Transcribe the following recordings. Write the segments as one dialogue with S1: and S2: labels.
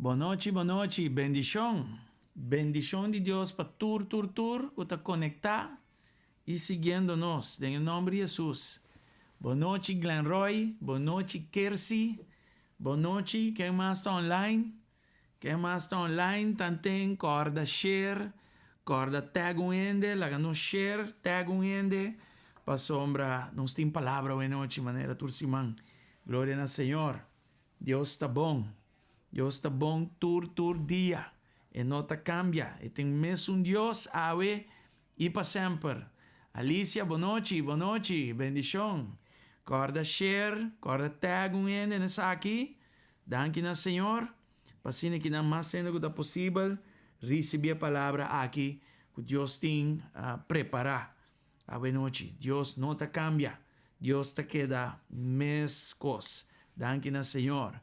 S1: Bon nochi, bon nochi, bendishon. Bendishon di Dios pa tur, tur, tur ku ta konektá. i siguiendo nos den e nòmber di Hesus. Bon nochi Glenroy, bon nochi Kersi, bon nochi ken mas ta online? Ken mas ta online? Tanten kòrda share, kòrda tag un hende, laga nos share, tag un hende, pasobra nos tin palabra awe nochi manera tur siman. Gloria na Señor. Dios ta bon. Dios ta bon tur tur dia. E no ta kambia. E tin mesun Dios awe i pa semper. Alicia bon nochi, bon nochi. Bendishon. Kòrda share, kòrda tag un hende na esaki. Danki na Señor pa asina ki nan mas hende ku ta posibel risibí e palabra aki ku Dios tin prepará awe nochi. Dios no ta kambia. Dios ta keda meskos. Danki na Señor.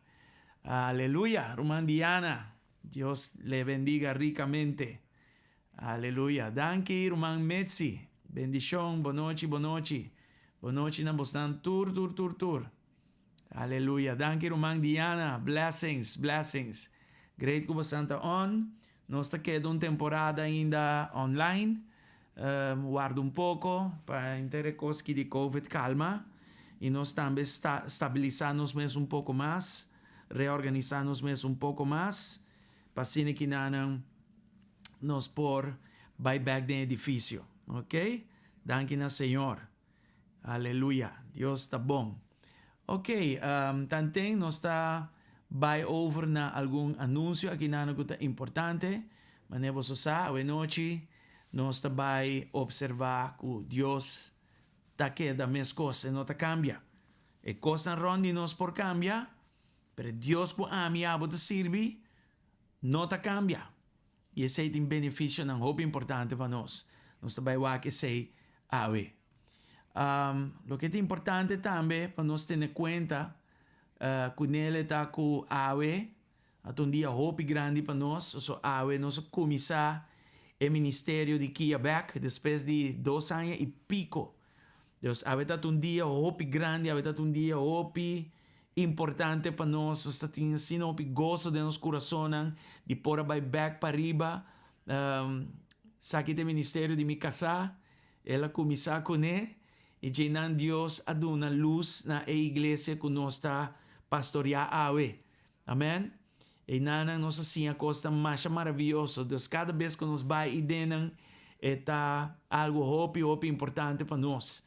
S1: Aleluya, ruman Diana. Dios le bendiga rikamente. Aleluya. Danki ruman Mitzi. Bendishon. Bon nochi, bon nochi. Bon nochi na bosnan tur, tur, tur, tur. Aleluya. Danki ruman Diana. Blessings, blessings. Great ku bosan ta on. Nos ta keda un temporada ainda online. Warda un poko pa henter e kos ki di covid kalma i nos tambe sta stabilisa nos mes un poko mas, reorganisa nos mes un poko mas pa asina kinanan nos por bai bek den edifisio. Ok. Danki na Señor. Aleluya. Dios ta bon. Ok, tanten nos ta bai over na algun anunsio akinan ku ta importante. Manera boso sa, awenochi nos ta bai opservá ku Dios ta keda meskos, e no ta kambia. E kosnan rònt di nos por kambia, pero e Dios ku ami i abo ta sirbi no ta kambia. I esei tin benefisionan hopi importante pa nos. Nos ta bai wak esei awe. Loke ta importante tambe pa nos tene kuenta ku nele ta ku awe a ta un dia hopi grandi pa nos. Pasobra awe nos a kuminsá e ministerio di Kia bek despues di dos aña i piko. Dus awe ta un dia hopi grandi, awe ta un dia hopi importante pa nos. Nos ta tin asina hopi goso den nos kurasonnan di por a bai bek pariba. Esaki ta e ministerio di mi kasá. El a kuminsá kuné i djeinan Dios a duna lus na e iglesia ku nos ta pastoriá awe. Amèn. Einanan nos a siña kosnan masha maravioso. Dus kada bes ku nos bai i den nan, e ta algu hopi, hopi importante pa nos.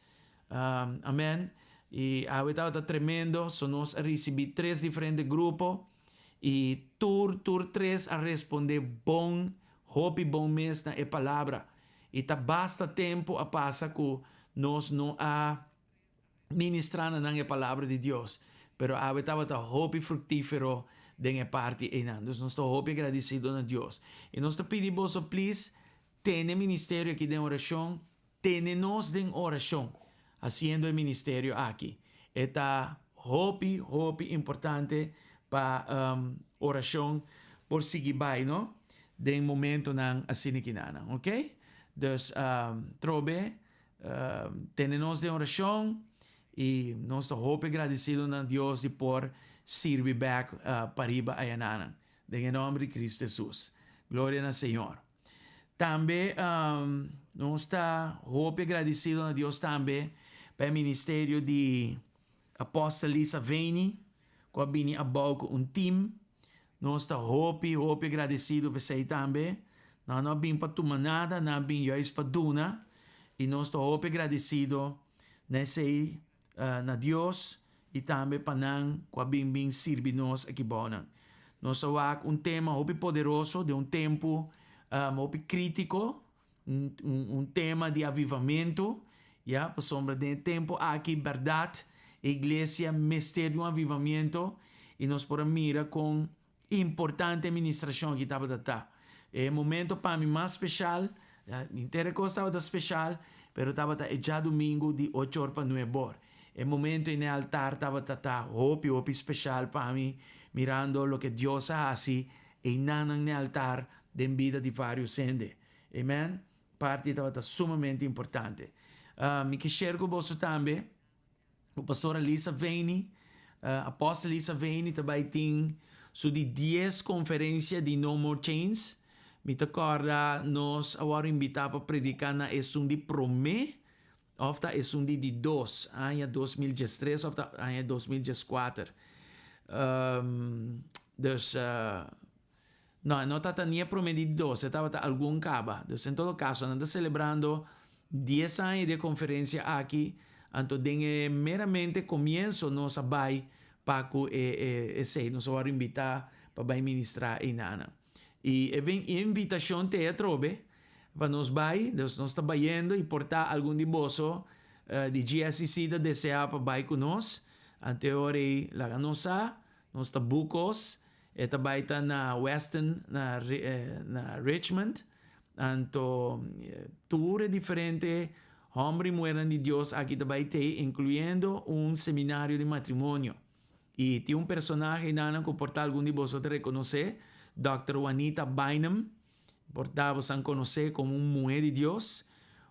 S1: Amèn. I awe tabata tremendo. So nos a risibí tres diferente grupo i tur, tur tres a respondé bon, hopi bon mes na e palabra. I ta basta tempu a pasa ku nos no a ministrá na nan e palabra di Dios, pero awe tabata hopi fruktífero den e parti einan. Dus nos ta hopi agradesido na Dios. I nos ta pidi boso plis tene ministerio aki den orashon, tene nos den orashon hasiendo e ministerio aki. E ta hopi, hopi importante pa orashon por sigui bai, no? Den momentonan asina kinanan, ok? Dus trobe Tene nos den orashon i nos ta hopi gradisido na Dios di por sirbi bek pariba ayananan. Den e nòmber di Kristu Hesus. Gloria na Señor. Tambe nos ta hopi gradisido na Dios tambe pa e ministerio di Apostel Lisa Veni ku a bini abou ku un team. Nos ta hopi, hopi agradesido p'esei tambe. Nan no a bin pa tuma nada, nan a bin juist pa duna. I nos ta hopi agradesido na esei, na Dios i tambe pa nan ku a bin bin sirbi nos aki bounan. Nos a wak un tema hopi poderoso den un tempu hopi kritiko. Un tema di avivamentu, ya, pasobra den e tempu aki bèrdat e iglesia mester di un avivamiento i nos por a mira kon importante e ministrashon aki tabata ta. E momento pa mi mas speshal, henter e kos tabata speshal, pero tabata e djadumingu di ocho or pa nuebe or. E momento ei na e altar tabata ta hopi hopi speshal pa mi mirando loke Dios a hasi Einan na e altar den bida di varios hende. Amen. Parti tabata sumamente importante. Mi ke share ku boso tambe ku Pastora Lisa Veni, Apostel Lisa Veni ta bai tin su di dies konferensia di No More Chains. Mi ta kòrda nos a wòrdu invitá pa prediká na esun di promé. Òf ta esun di di dos, aña 2013 òf ta aña 2014. Dus, no, e no tabata ni e promé di dos, e tabata algun kaba. Dus en todo kaso, nan ta selebrando 10 aña di e konferensia aki, anto den e meramente komienso nos a bai pa ku e e esei, nos a wòrdu invitá pa bai ministrá einanan. I e ven invitashon te atrobe pa nos bai, dus nos ta bayendo i por ta algun di boso di GSCC ta deseá pa bai ku nos, anto e ora ei laga nos sa, nos ta book os, e ta bai ta na Westin na na Richmond, anto tur e diferente hòmber i muhernan di Dios aki ta bai tei, inkluyendo un seminario di matrimonio. I tin un personahe einan ku por ta algun di boso ta rekonosé, Dòkter Juanita Bynum. Por ta boso a konosé komo un muhé di Dios,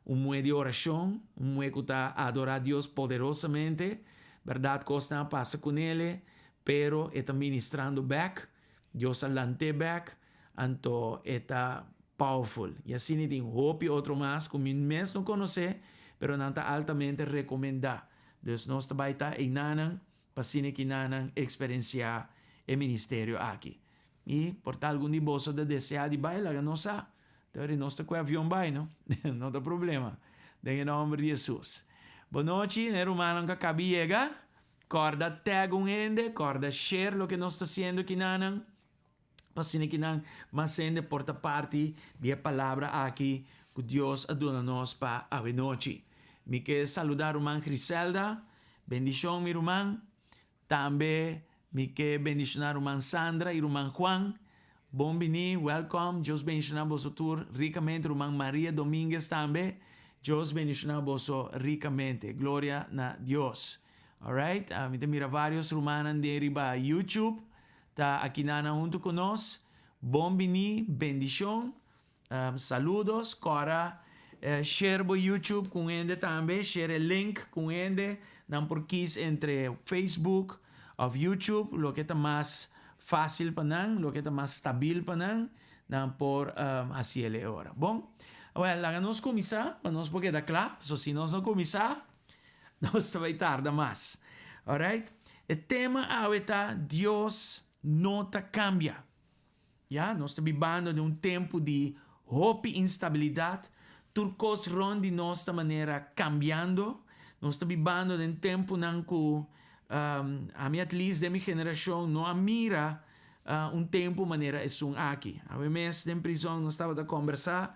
S1: un muhé di orashon, un muhé ku ta adorá Dios poderosamente. Bèrdat kosnan a pasa kunele, pero e ta ministrando bèk. Dios a lant'é bèk, anto e ta powerful. I asina tin hopi otro mas ku mi mes no konosé, pero nan ta altamente rekomendá. Dus nos ta bai ta einanan pa asina ki nan eksperensiá e ministerio aki. I por ta algun di boso ta deseá di bai, laga nos sa. Ta weri nos ta kue avion bai, no? No ta problema. Den e nòmber di Hesus. Bonochi, na e rumannan ku a kabi yega. Kòrda tag un hende, kòrda share loke nos ta hasiendo kinanan, pa asina kinan mas hende por ta parti di e palabra aki ku Dios a duna nos pa awenochi. Mi ke saluda ruman Griselda, bendishon mi ruman. Tambe mi ke bendishoná ruman Sandra i ruman Juan. Bon bini, welcome, Dios bendishoná boso tur rikamente, ruman Maria Dominguez tambe, Dios bendishoná boso rikamente, gloria na Dios. Alright, mi ta mira varios rumannan den riba YouTube ta akinana huntu ku nos, bon bini, bendishon. Saludos, kòrda share bo YouTube ku un hende tambe, share e link ku un hende, nan por kis entre Facebook òf YouTube, loke ta mas fásil pa nan, loke ta mas stabil pa nan, nan por hasiel e ora. Bon, awèl laga nos kuminsá pa nos por keda kla, pasobra si nos no kuminsá nos ta bai tarda mas. Alright, e tema awe ta Dios no ta kambia. Ya, nos ta bibando den un tempu di hopi instabilidat, tur kos rònt di nos ta manera kambiando, nos ta bibando den tempunan ku ami at least den mi generashon no a mira un tempu manera esun aki. Awe mes den prizòn nos tabata kòmbersá,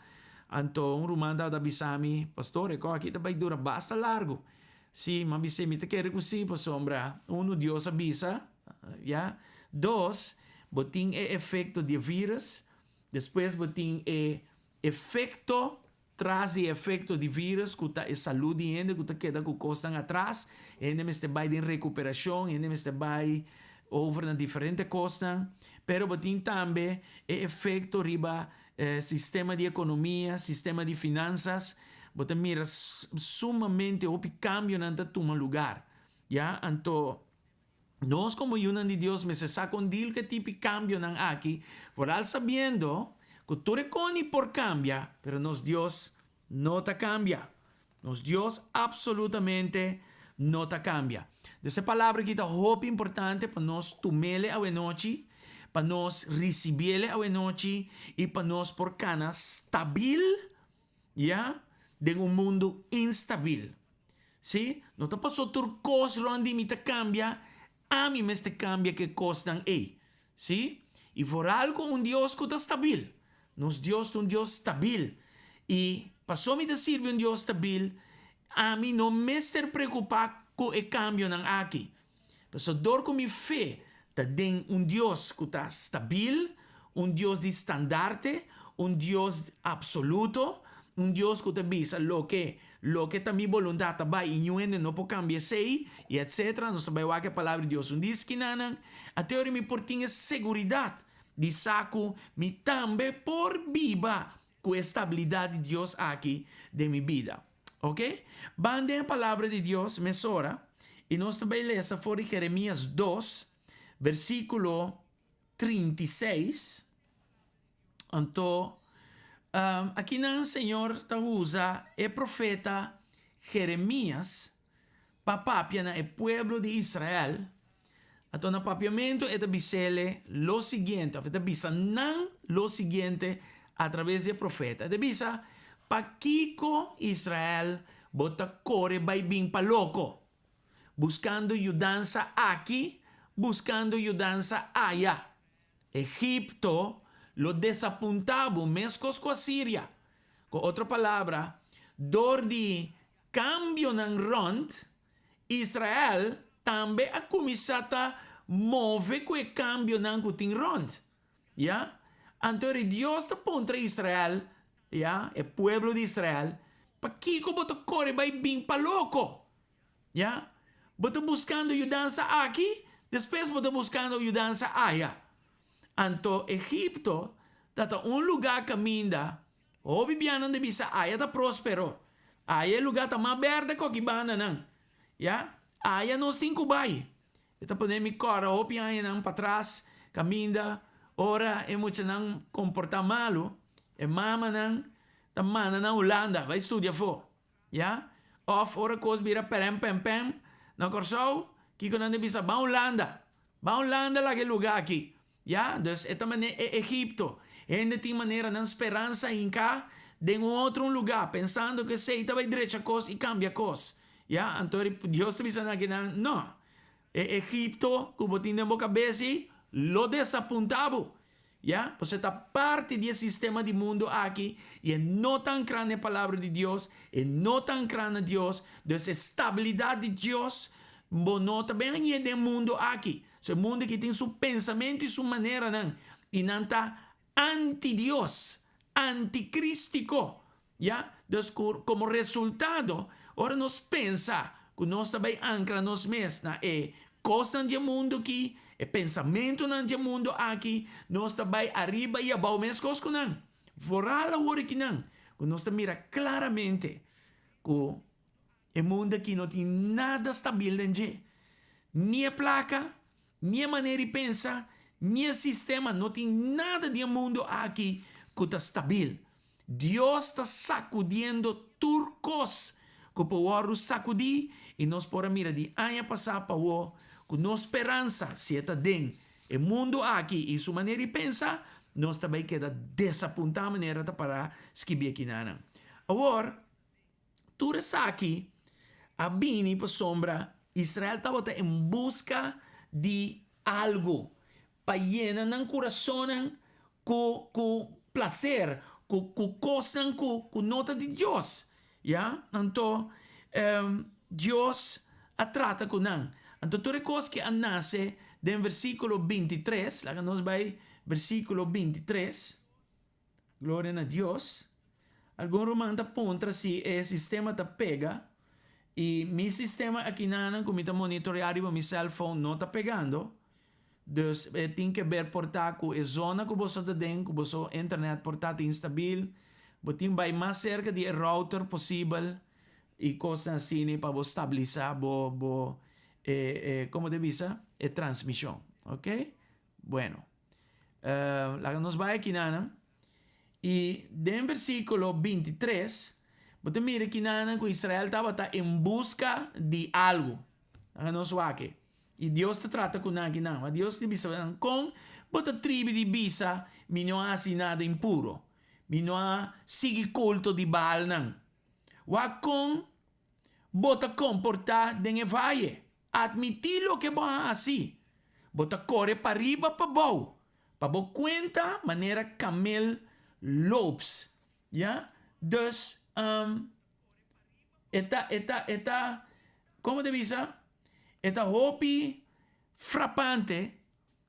S1: anto un ruman tabata bisa mi, Pastor, e kò aki ta bai dura basta largu. Sí, m'a bis'é, mi ta kere ku sí, pasobra unu, Dios a bisa, ya, dos, bo tin e efekto di e vírus, despues bo tin e efekto tras di e efekto di vírus ku ta e salú di hende ku ta keda ku kosnan atras, e hende mester bai den rekuperashon, e hende mester bai over na diferente kosnan, pero bo tin tambe e efekto riba sistema di ekonomia, sistema di finansas, bo ta mira sumamente hopi kambionan ta tuma lugar, ya, anto nos komo yunan di Dios mester sa kon deal ku e tipi kambionan aki, foral sabiendo ku tur e koni por kambia, pero nos Dios no ta kambia. Nos Dios absolutamente no ta kambia. Dus e palabra aki ta hopi importante pa nos tumele awenochi, pa nos risibiele awenochi i pa nos por kana stabil, ya, den un mundu instabil. Sí, no ta paso tur kos rònt di mi ta kambia, ami mester kambia ku e kosnan ei. Sí, i foral ku un Dios ku ta stabil. Nos Dios ta un Dios stabil. I pasobra mi ta sirbi un Dios stabil, ami no mester preokupá ku e kambionan aki. Pasobra dor ku mi fe ta den un Dios ku ta stabil, un Dios di standarte, un Dios absoluto, un Dios ku ta bisa loke loke ta mi boluntat ta bai i niun hende no por kambia esei, i etcetera, nos ta bai wak e Palabra di Dios un di skinanan, a teoria mi por tin e seguridat di sa ku mi tambe por biba ku e stabilidat di Dios aki den mi bida. Oke? Ban den e Palabra di Dios mesora i nos ta bai lesa for di Jeremias 2, versíkulo 36. Anto, akinan Señor ta usa e profeta. Jeremias pa papia na e pueblo di Israel, anto na papiamentu e ta bis'ele lo siguiente, òf e ta bisa nan lo siguiente atraves di e profeta. E ta bisa, Pakiko, Israel, bo ta kore bai bin pa loko, buskando yudansa aki, buskando yudansa aya? Egipto lo desapuntá bo meskos ku Asiria. Ku otro palabra, dor di kambionan rònt, Israel tambe a kuminsá ta move ku e kambionan ku tin rònt. Ya. Anto ri Dios ta puntra Israel, ya, e pueblo di Israel, Pakiko bo ta kore bai bin pa loko? Ya. Bo ta buskando yudansa aki, despues bo ta buskando yudansa aya. Anto Egipto ta ta un lugá kaminda hopi bianan ta bisa aya ta próspero, aya e lugá ta mas bèrdè ku aki bandanan. Ya. Aya nos tin ku bai. E ta pone mi kòrda hopi añanan patras kaminda ora e muchanan komportá malu, e mamanan ta manda nan Hulanda bai studia afó. Ya? Òf ora kos bira pèrèm pèm pèm na Kòrsou, kiko nan ta bisa? Ban Hulanda! Ban Hulanda laga e lugá aki. Ya? Dus e ta manera e Egipto. Hende tin manera nan speransa hinká den un otro un lugá, pensando ku esei ta bai drecha kos i kambia kos. Ya? Anto Dios ta bisa nan akinan, No! E Egipto ku bo tin den bo kabes ei lo desapuntá bo. Ya, pasobra e ta parti di e sistema di mundu aki i e no ta ankrá na e Palabra di Dios, e no ta ankrá na Dios, dus e stabilidat di Dios bo no ta ben hañ'é den mundu aki. So e mundu aki tin su pensamentu i su maneranan i nan ta anti-Dios, antikristiko. Ya, dus ku komo resultado, ora nos pensa ku nos ta bai ankra nos mes na e kosnan dje mundu aki, e pensamentunan dje mundu aki, nos ta bai ariba i abou meskos ku nan. Foral awor aki nan, ku nos ta mira klaramente ku e mundu aki no tin nada stabil den dje. Ni e plaka, ni e manera di pensa, ni e sistema, no tin nada di e mundu aki ku ta stabil. Dios ta sakudiendo tur kos ku por wòrdu sakudí, i nos por a mira di aña pasá pa awor ku nos speransa, si e ta den e mundu aki i su manera di pensa, nos ta bai keda desapuntá manera ta pará skibí akinanan. Awor, Tur esaki a bini pasobra Israel tabata en buska di algu pa yena nan kurasonnan ku ku plaser, ku ku kosnan ku ku no ta di Dios. Ya, anto Dios a trata ku nan. Anto tur e kos ke a nase den versíkulo bintitres, laga nos bai versíkulo bintitres. Gloria na Dios. Algun ruman ta puntra si e sistema ta pega y mi sistema akinanan cu mi ta monitorea riba mi cellphone no ta pegando. Dus e tin ke ber por ta cu e zona cu boso ta den, cu boso internet por ta ta instabil. Bo tin bay mas cerca di e router posibel y cosnan asina pa bo stabilisa bo bo e e como ta bisa e transmision. Ok? Bueno. Laga nos bai akinanan. I den versíkulo bintitres, bo ta mira kinanan ku Israel tabata en buska di algu. Laga nos wak. I Dios ta trata ku nan akinan. Ma Dios ta bisa nan, Kon bo ta tribi di bisa, Mi no a hasi nada impuro, mi no a sigui kulto di Baalnan? Wak kon bo ta komportá den e vaye. Admití loke bo a hasi. Bo ta kore pariba pabou, pa bo kuenta manera kamel loops. Ya? Dus, e ta, e ta, e ta, komo ta bisa? E ta hopi frapante,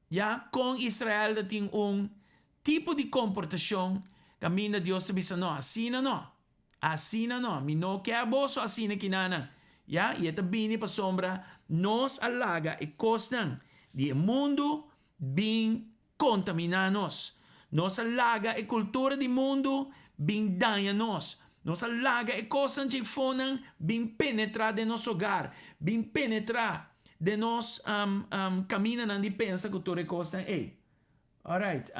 S1: ya, kon Israel ta tin un tipo di komportashon kaminda Dios ta bisa, no, asina no. Asina no, mi no ke a boso asina kinanan. Ya, i e ta bini pasobra nos a laga e kosnan di e mundu bin kontaminá nos. Nos a laga e kultura di mundu bin daña nos. Nos a laga e kosnan djeifonan bin penetrá den nos hogar, bin penetrá den nos kamindanan di pensa ku tur e kosnan ei. Alright.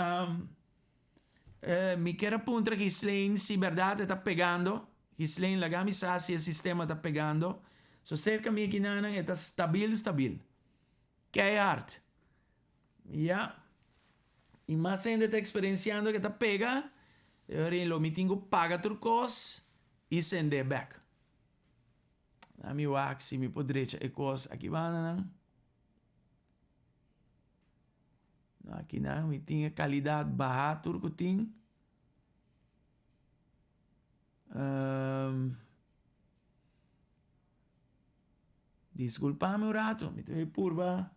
S1: Mi kier a puntra Ghislaine si berdad e ta pegando. Ghislaine, laga mi sa si e sistema ta pegando. So serka mi akinanan e ta stabil stabil. Keihard. Ya. I mas hende ta eksperensiando ke ta pega, e ora lo mi tin ku paga tur kos i send'é bèk. Na mi wak si mi por drecha e kos aki bandanan. No, akinan mi tin e kalidat baha tur ku tin. Um, disculpa mi un rato, mi ta purba.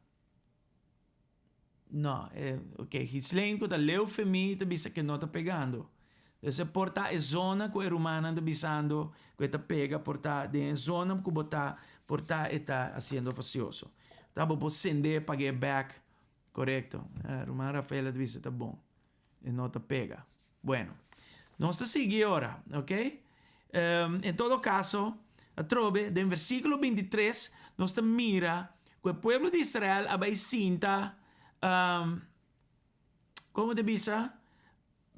S1: No, e, ok, Ghislaine ku ta leu fe mi ta bisa ke no ta pegando. Dus e por ta e zona ku e rumannan ta bisando ku e ta pega, por ta den e zona ku bo ta, por ta e ta hasiendo fastioso. Ta bo por sende pag'é bek, korekto. Ruman Rafaela ta bisa ta bon, e no ta pega. Bueno, nos ta sigui ora, ok? En todo caso, atrobe, den versículo 23, nos ta mira cu e pueblo di Israel a bay sinta, um, como ta bisa,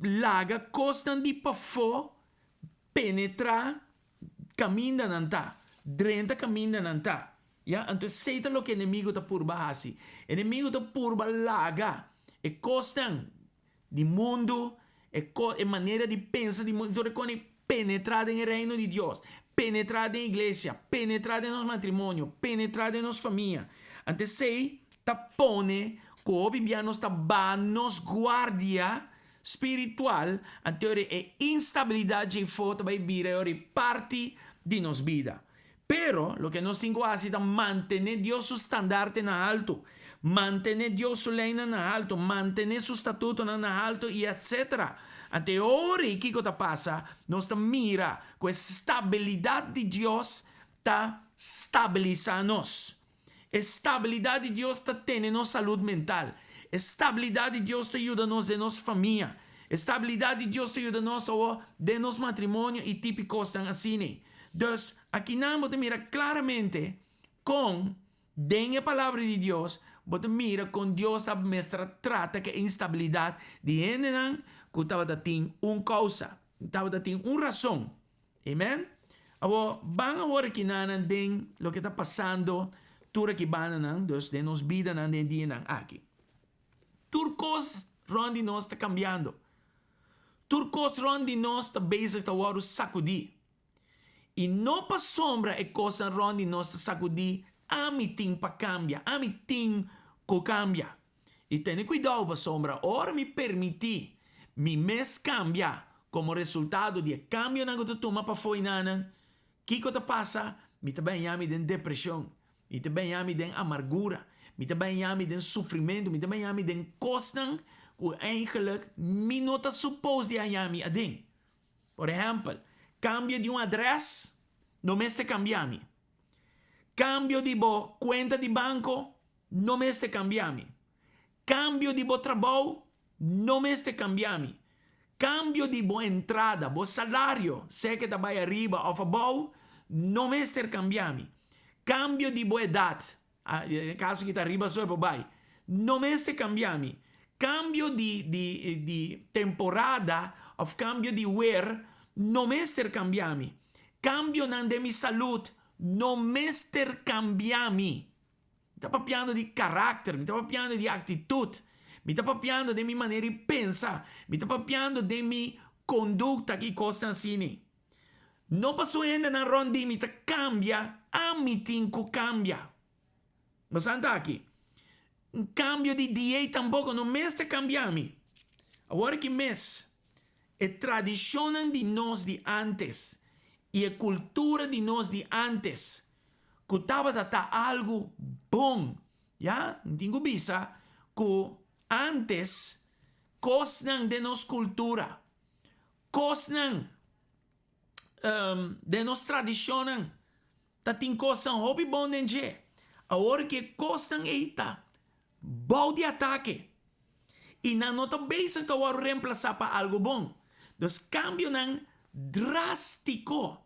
S1: laga cosnan di pafó penetra caminda nan ta, drenta caminda nan ta. Ya, anto esey ta loke enemigo ta purba haci. Enemigo ta purba laga e cosnan di mundu, e ko, e manera di pensa di mundu, tur e kos penetrá den e reino di Dios, penetrá den iglesia, penetrá den nos matrimonio, penetrá den nos famia. Anto esei ta pone ku hopi bia nos ta baha nos guardia spiritual, anto ora e instabilidat djeifó ta bai bira e ora parti di nos bida. Pero, loke nos tin ku hasi ta mantené Dios su standarte na haltu, mantené Dios su leinan na haltu, mantené su statutonan na haltu i etcétera. Anto e ora ei kiko ta pasa? Nos ta mira ku e stabilidat di Dios ta stabilisá nos. E stabilidat di Dios ta tene nos salud mental. E stabilidat di Dios ta yuda nos den nos famia. E stabilidat di Dios ta yuda nos awor den nos matrimonio i tipi kosnan asina. Dus, akinan bo ta mira klaramente kon den e Palabra di Dios bo ta mira kon Dios ta mester a trata ku e instabilidat di hendenan ku tabata tin un kousa, tabata tin un rason. Amen. Awor, ban awor aki nanan den loke ta pasando tur aki bandanan, dus den nos bidanan den e dianan aki. Tur kos rond di nos ta kambiando. Tur kos rond di nos ta bezig ta wòrdu sakudí. I no pasobra e kosnan rond di nos ta sakudí, ami tin pa kambia, ami tin ku kambia. I tene kuidou pasobra ora mi permití mi mes kambia komo resultado di e kambionan ku ta tuma pafó enanan, kiko ta pasa? Mi ta baña mi den depreshon, mi ta baña mi den amargura, mi ta baña mi den sufrimentu, mi ta baña mi den kosnan ku eigenlik mi no ta supos di haña mi aden. Por ehèmpel, kambio di un adrès no mester kambia mi. Kambio di bo kuenta di banko no mester kambia mi. Kambio di bo trabou no mester kambia mi. Kambio di bo entrada, bo salario, sea ke ta bai ariba òf abou, no mester kambia mi. Kambio di bo edat, den e kaso ki ta ariba so e por bai, no mester kambia mi. Kambio di di di temporada òf kambio di wer no mester kambia mi. Kambionan den mi salud no mester kambia mi. Mi ta papiando di karakter, mi ta papiando di aktitut, mi ta papiando den mi manera di pensa, mi ta papiando den mi kondukta i kosnan asini. No pasobra hendenan rònt di mi ta kambia, ami tin ku kambia. Bo sa ta aki? Un kambio di diei tampoko no mester kambia mi. Awor ki mes E tradishonnan di nos di ántes i e kultura di nos di ántes ku tabata ta algu bon, ya, mi tin ku bisa ku ántes kosnan den nos kultura, kosnan den nos tradishonnan ta tin kosnan hopi bon den dje. Awor ku e kosnan ei ta bou di atake i nan no ta bezig ta wòrdu remplasá pa algu bon. Dus kambionan drástiko,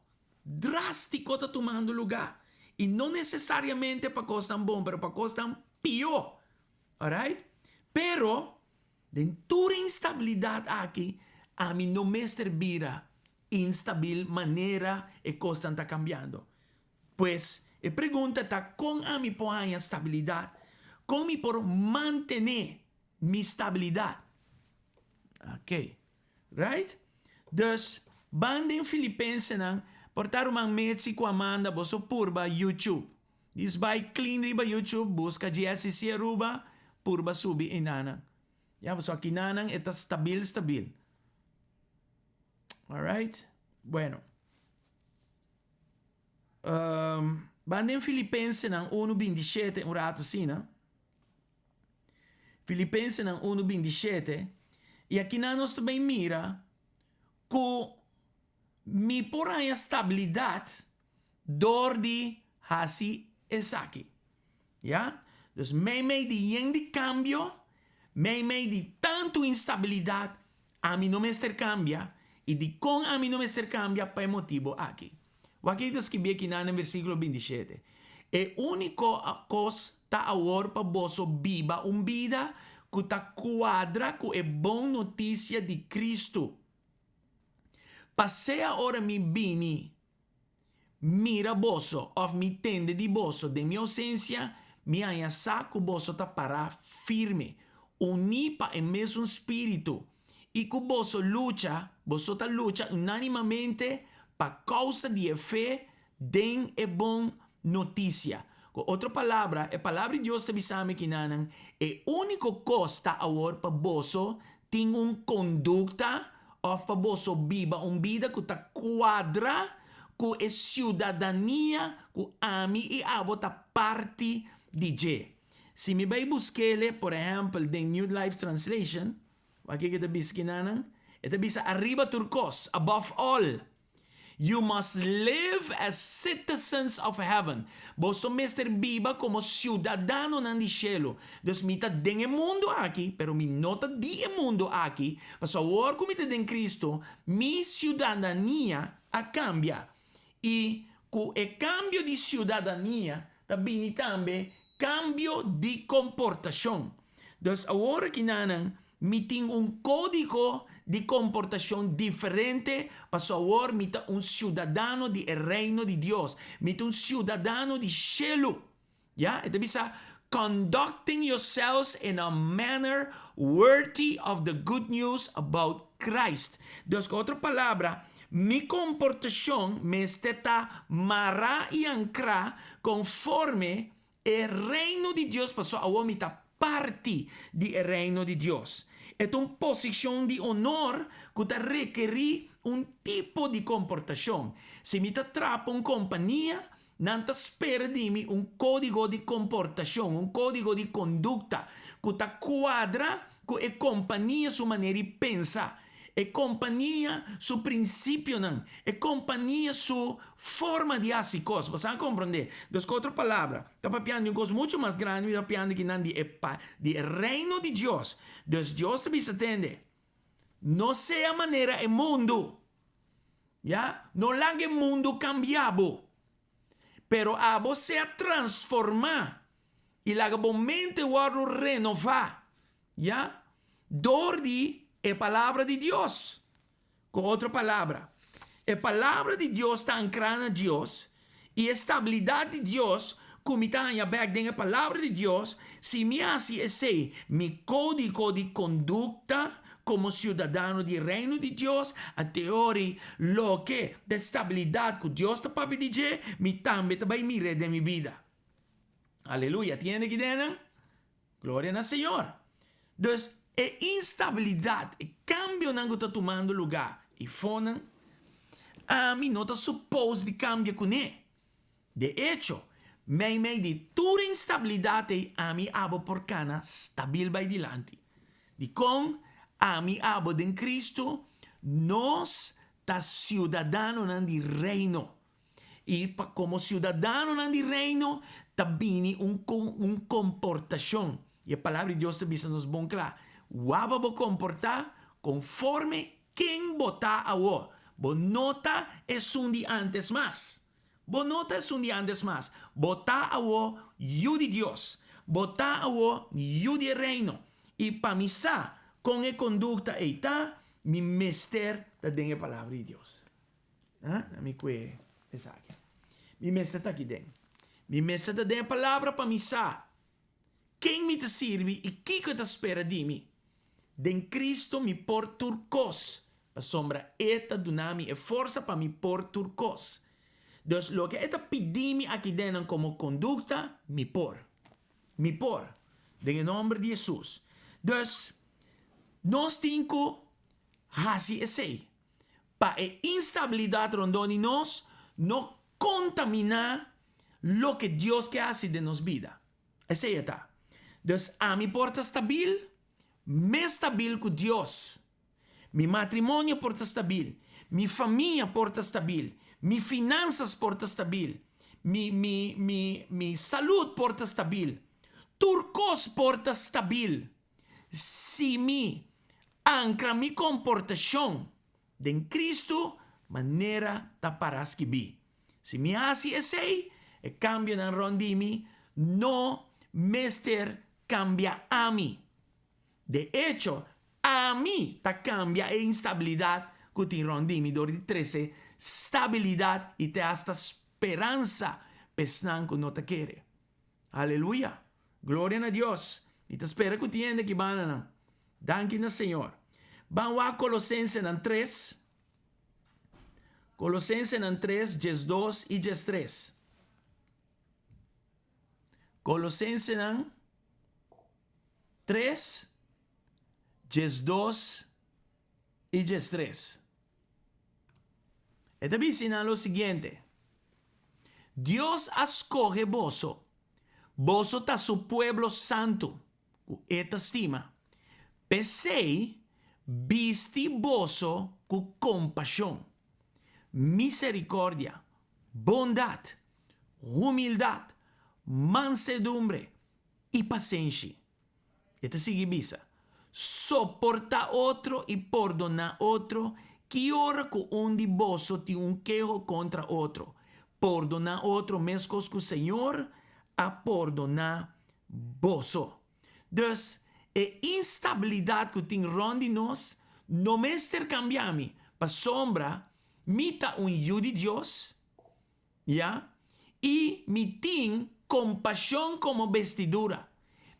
S1: drástiko ta tumando lugá i no nesesariamente pa kosnan bon pero pa kosnan pió. Alright? Pero den tur e instabilidat aki ami no mester bira. instabil manera e kosnan ta kambiando. Pues, e pregunta ta kon ami por haña stabilidat? Kon mi por mantené mi stabilidat? Ok. Right? Dus, ban den Filipensenan, por ta ruman Mitzi ku Amanda boso purba YouTube. Dis bai clean riba YouTube, buska GSCC Aruba, purba subi enanan. Ya, pasobra akinanan e ta stabil stabil. Alright? Bueno. Um, ban den Filipensenan 1, 27 un rato asina. Filipensenan 1, 27. I akinan nos ta bin mira ku mi por haña stabilidat dor di hasi esaki. Ya? Dus meimei di yen di kambio, meimei di tantu instabilidat, ami no mester kambia, i dikon ami no mester kambia pa e motibu aki. Wak e ta skibí akinan den versíkulo 27, E úniko kos ta awor pa boso biba un bida ku ta kuadra ku e bon notisia di Kristu. Pa sea ora mi bini mira boso òf mi tende di boso den mi ousensia, mi haña sa ku boso ta pará firme, uní pa e mesun spiritu, i ku boso lucha, boso ta lucha unánimamente pa kousa di e fe den e bon notisia. Ku otro palabra, e Palabra di Dios ta bisa mi kinanan, e úniko kos ta awor pa boso tin un kondukta òf pa boso biba un bida ku ta kuadra ku e siudadania ku ami i abo ta parti di dje. Si mi bai busk'ele, por ehèmpel, den New Life Translation, wak kiko e ta bisa kinanan? E ta bisa ariba tur kos, above all. You must live as citizens of heaven. Boso mester biba komo siudadanonan di shelu. Dus mi ta den e mundu aki, pero mi no ta di e mundu aki, pasobra awor ku mi ta den Kristu, mi siudadania a kambia. I ku e kambio di siudadania ta bini tambe kambio di komportashon. Dus awor akinanan Mi tin un kódigo di komportashon diferente pasobra awor mi ta un siudadano di e Reino di Dios. Mi ta un siudadano di shelu. Ya, e ta bisa, Conducting yourselves in a manner worthy of the good news about Christ. Dus ku otro palabra, mi komportashon mester ta mará i ankrá konforme E Reino di Dios pasobra awor mi ta parti di e Reino di Dios. E ta un posishon di onor ku ta rekerí un tipo di komportashon. Si mi ta traha pa un kompania, nan ta spera di mi un kódigo di komportashon, un kódigo di kondukta ku ta kuadra ku e kompania su manera di pensa, e kompania su prinsipionan, e kompania su forma di hasi kos. Bo sa komprondé? Dus ku otro palabra, ta papiando di un kos muchu mas grandi, mi ta papiando kinan di e pa di e Reino di Dios. Dus Dios ta bisa tende, No sea manera e mundu. Ya? No laga e mundu kambia bo. Pero abo sea transformá i laga bo mente wòrdu renová, ya, dor di e Palabra di Dios. Ku otro palabra, e Palabra di Dios ta ankrá na Dios, i e stabilidat di Dios ku mi ta haña bèk den e Palabra di Dios, si mi hasi esei mi kódigo di kondukta komo siudadano di Reino di Dios, a teori loke ta e stabilidat ku Dios ta papia di dje, mi tambe ta bai mir'é den mi bida. Aleluya! Tin hende ki den nan? Gloria na Señor! Dus, e instabilidat, e kambionan ku ta tumando lugá i fonan, ami no ta supos di kambia kuné. De echo, meimei di tur instabilidat ei ami abo por kana stabil bai dilanti. Dikon? Ami abo den Kristu, nos ta siudadanonan di Reino. I pa komo siudadanonan di Reino ta bini un un komportashon. I e Palabra di Dios ta bisa nos bon kla, Waba bo komportá konforme ken bo ta awor. Bo no ta esun di ántes mas. Bo no ta esun di ántes mas. Bo ta awor yu di Dios. Bo ta awor yu di e Reino. I pa mi sa kon e kondukta ei ta, mi mester ta den e Palabra di Dios. Ha? Mi kue esaki. Mi mester ta aki den. Mi mester ta den e palabra pa mi sa ken mi ta sirbi i kiko e ta spera di mi. Den Cristo mi por tur kos, pasobra E ta duna mi e forsa pa mi por tur kos. Dus loke E ta pidi mi aki dennan komo kondukta, mi por. Mi por. Den e nomber di Hesus. Dus, nos tin ku hasi esei pa e instabilidat rondó di nos no kontaminá loke Dios ke hasi den nos bida. Esei e ta. Dus ami por ta stabil, mes stabil ku Dios. Mi matrimonio por ta stabil, mi famia por ta stabil, mi finansas por ta stabil, mi mi mi mi salud por ta stabil. Tur kos por ta stabil si mi ankra mi komportashon den Kristu manera ta para skibí. Si mi hasi esei, e kambionan rònt di mi no mester kambia ami. De echo, ami ta kambia e instabilidat ku tin rònt di mi dor di trese stabilidat i te asta speransa pa esnan ku no ta kere. Aleluya! Gloria na Dios! Mi ta spera ku tin hende aki bandanan. Danki na Señor. Ban wak Kolosensenan tres. Kolosensenan tres, 12 i 13. Kolosensenan tres, 12 i 13. E ta bisa nan lo siguiente, Dios a skohe boso, boso ta su pueblo santu, ku e ta stima. P'esei, bisti boso ku kompashon, miserikòrdia, bondat, humildat, mansedumbre i pasenshi. E ta sigui bisa, Soportá otro i pordoná otro ki ora ku un di boso tin un keho kontra otro. Pordoná otro meskos ku Señor a pordoná boso. Dus, e instabilidat ku tin rònt di nos no mester kambia mi, pasobra mi ta un yu di Dios, Ya, i mi tin kompashon komo bestidura,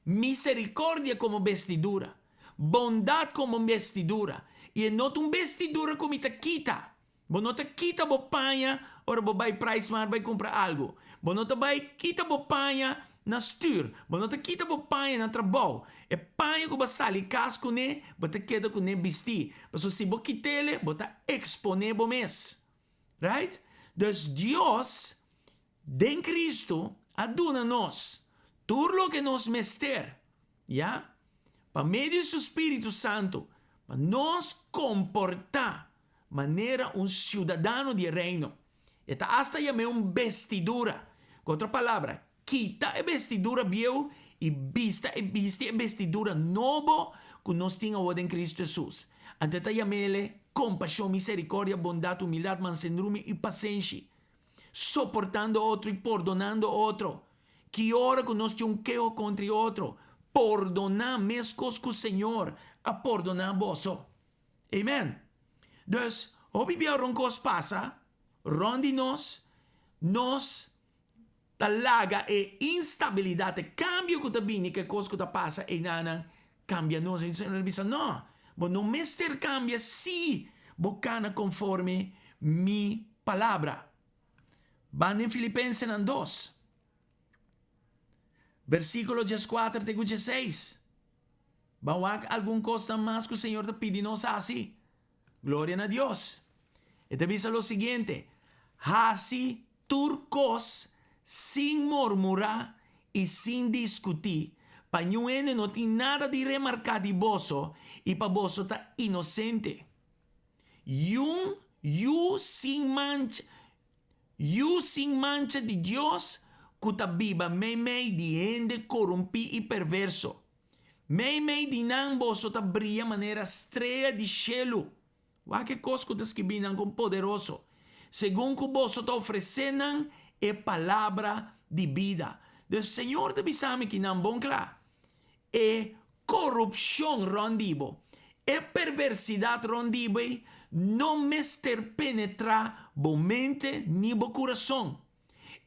S1: miserikordia komo bestidura, bondat komo bestidura, i e no ta un bestidura ku mi ta kita. Bo no ta kita bo paña ora bo bai PriceSmart bai kumpra algu. Bo no ta bai kita bo paña na stür. Bo no ta kita bo paña na trabou. E paña ku bo a sali kas kuné, bo ta keda kuné bistí. Pasobra si bo kit'el, bo ta eksponé bo mes. Right? Dus Dios den Cristo a duna nos tur loke nos mester, ya, pa medio di su Spiritu Santo, pa nos comporta manera un ciudadano di e Reino. E ta hasta yam'é un bestidura. Cu otro palabra, kita e bestidura bieu i bista e bisti e bestidura nobo ku nos tin awor den Kristu Hesus. Anto e ta yam'ele kompashon, miserikòrdia, bondat, humildat, mansedumbre i pasenshi, soportando otro i pordonando otro. Ki ora ku nos tin un keho kontra e otro, pordoná meskos ku Señor a pordoná boso. Amen. Dus, hopi bia ora un kos pasa rònt di nos, nos ta laga e instabilidat, e kambio ku ta bini ku e kos ku ta pasa einanan kambia nos. E Señor a bisa, No, bo no mester kambia si bo kana konforme mi palabra. Ban den Filipensenan dos, bersíkulo 14 te ku 16. Ban wak algun kosnan mas ku Señor ta pidi nos hasi. Gloria na Dios! E ta bisa lo siguiente, Hasi tur kos sin murmurá i sin diskutí, pa niun hende no tin nada di remarká di boso i pa boso ta inosente. Yun yu sin mancha, yu sin mancha di Dios ku ta biba meimei di hende korumpí i perverso. Meimei di nan boso ta bria manera strea di shelu. Wak e kos ku ta skibí nan kon poderoso, segun ku boso ta ofresé nan e palabra di bida. Dus Señor ta bisa mi kinan bon kla, e korupshon rònt di bo, e perversidat rònt di bo ei no mester penetrá. bo mente ni bo kurason.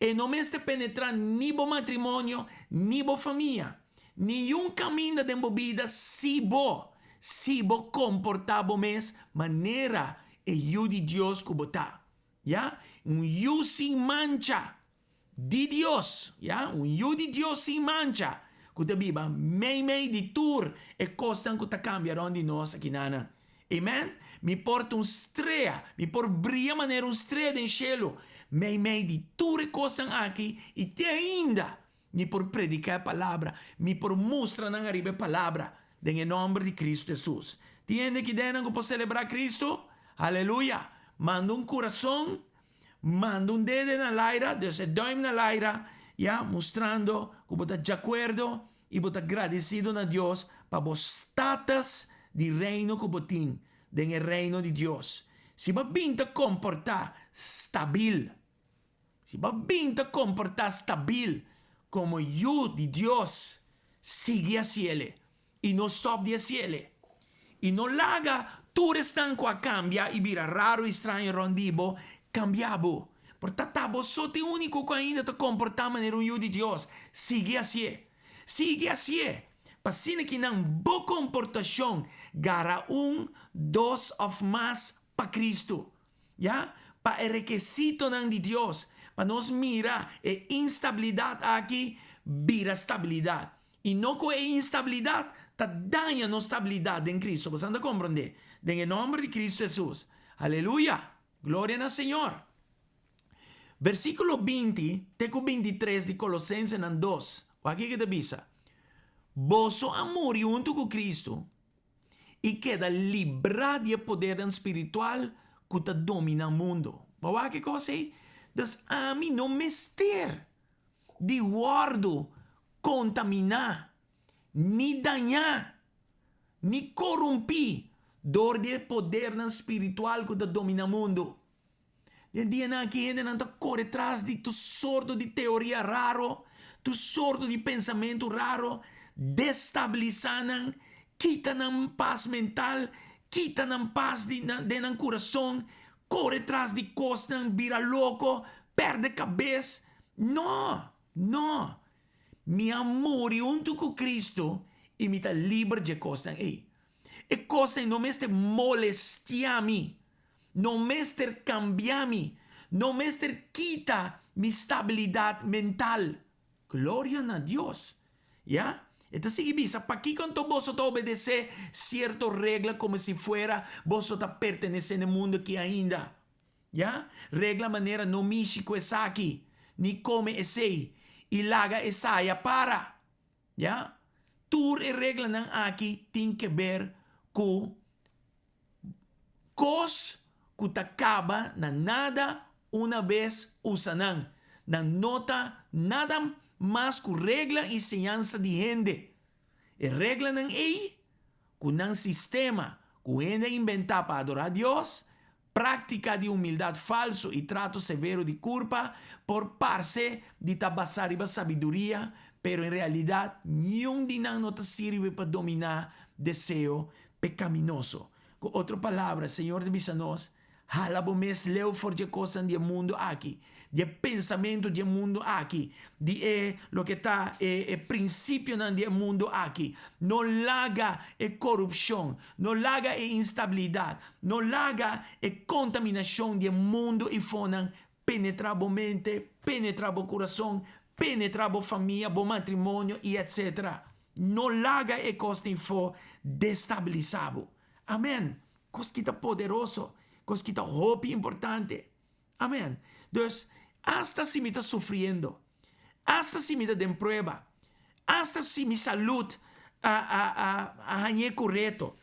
S1: E no mester penetrá ni bo matrimonio ni bo famia. Niun kaminda den bo bida si bo si bo komportá bo mes manera e yu di Dios ku bo ta. Ya, un yu sin mancha di Dios, ya, un yu di Dios sin mancha ku ta biba meimei di tur e kosnan ku ta kambia rònt di nos akinanan. Amen. Mi por ta un strea, mi por bria manera un strea den shelu meimei di tur e kosnan aki i te ainda mi por prediká e palabra, mi por mustra nan ariba e palabra den e nòmber di Kristu Hesus. Tin hende ki den nan ku por selebrá Kristu? Aleluya! Manda un kurason, manda un dede na laira, dus e dùim na laira, ya, mustrando ku bo ta djakuerdo i bo ta gradesido na Dios pa bo status di reino ku bo tin den e Reino di Dios. Si bo a bin ta komportá stabil, si bo a bin ta komportá stabil komo yu di Dios, sigui hasiele i no stòp di hasiele. I no laga tur esnan ku a kambia i bira raro i straño rònt di bo kambia bo. Por ta ta bo so ta e úniko ku ainda ta komportá manera un yu di Dios. Sigui hasié. Sigui hasié, pa asina ki nan bo komportashon gara un, dos òf mas pa Kristu. Ya, pa e rekesitonan di Dios, pa nos mira e instabilidat aki bira stabilidat. I no ku e instabilidat ta daña nos stabilidat den Kristu. Boso ta komprondé? Den e nòmber di Kristu Hesus. Aleluya! Gloria na Señor! Versíkulo 20 te ku 23 di Kolosensenan 2, wak kiko ta bisa, Boso a muri huntu ku Kristu i keda librá di e podernan spiritual ku ta dominá mundu. Bo wak e kos ei? Dus ami no mester di wòrdu kontaminá, ni dañá, ni korumpí dor di e podernan spiritual ku ta dominá mundu. Den dianan aki hendenan ta kore tras di tur sorto di teoria raro, tur sorto di pensamentu raro, destabilisá nan, kita nan pas mental, kita nan pas di nan den nan kurason, kore tras di kosnan, bira loko, pèrdè kabes. No! No! Mi a muri huntu ku Kristu i mi ta liber dje kosnan ei. E kosnan ei no mester molestiá mi. No mester kambia mi. No mester kita mi stabilidat mental. Gloria na Dios! Ya. E ta sigui bisa, Pakiko anto boso ta obedesé sierto regla komo si fuera boso ta pertenesé na e mundu akí ainda? Ya. Regla manera no mishi ku esaki, ni kome esei, i laga esaya para. Ya. Tur e reglanan aki tin keber ku Kos ku ta kaba na nada una bes usa nan. Nan no ta nada mas ku regla i siñansa di hende. E reglanan ei, ku nan sistema ku hende a inventá pa adorá Dios, práktika di humildat falsu i trato severo di kurpa, por parse di ta basá riba sabiduria, pero en realidat niun di nan no ta sirbi pa dominá deseo pekaminoso. Ku otro palabra, Señor ta bisa nos, Hala bo mes leu for dje kosnan di e mundu aki, di e pensamentu di e mundu aki, di e loke ta e e prinsipionan di e mundu aki. No laga e korupshon, no laga e instabilidat, no laga e kontaminashon di e mundu i fonan penetrá bo mente, penetrá bo kurason, penetrá bo famia, bo matrimonio i etsetera. No laga e kosnan ifó destabilisá bo. Amen. Kos ki ta poderoso, kos ki ta hopi importante. Amen. Dus, asta si mi ta sufriendo, asta si mi ta den prueba, asta si mi salud a a a a hañ'é ku reto,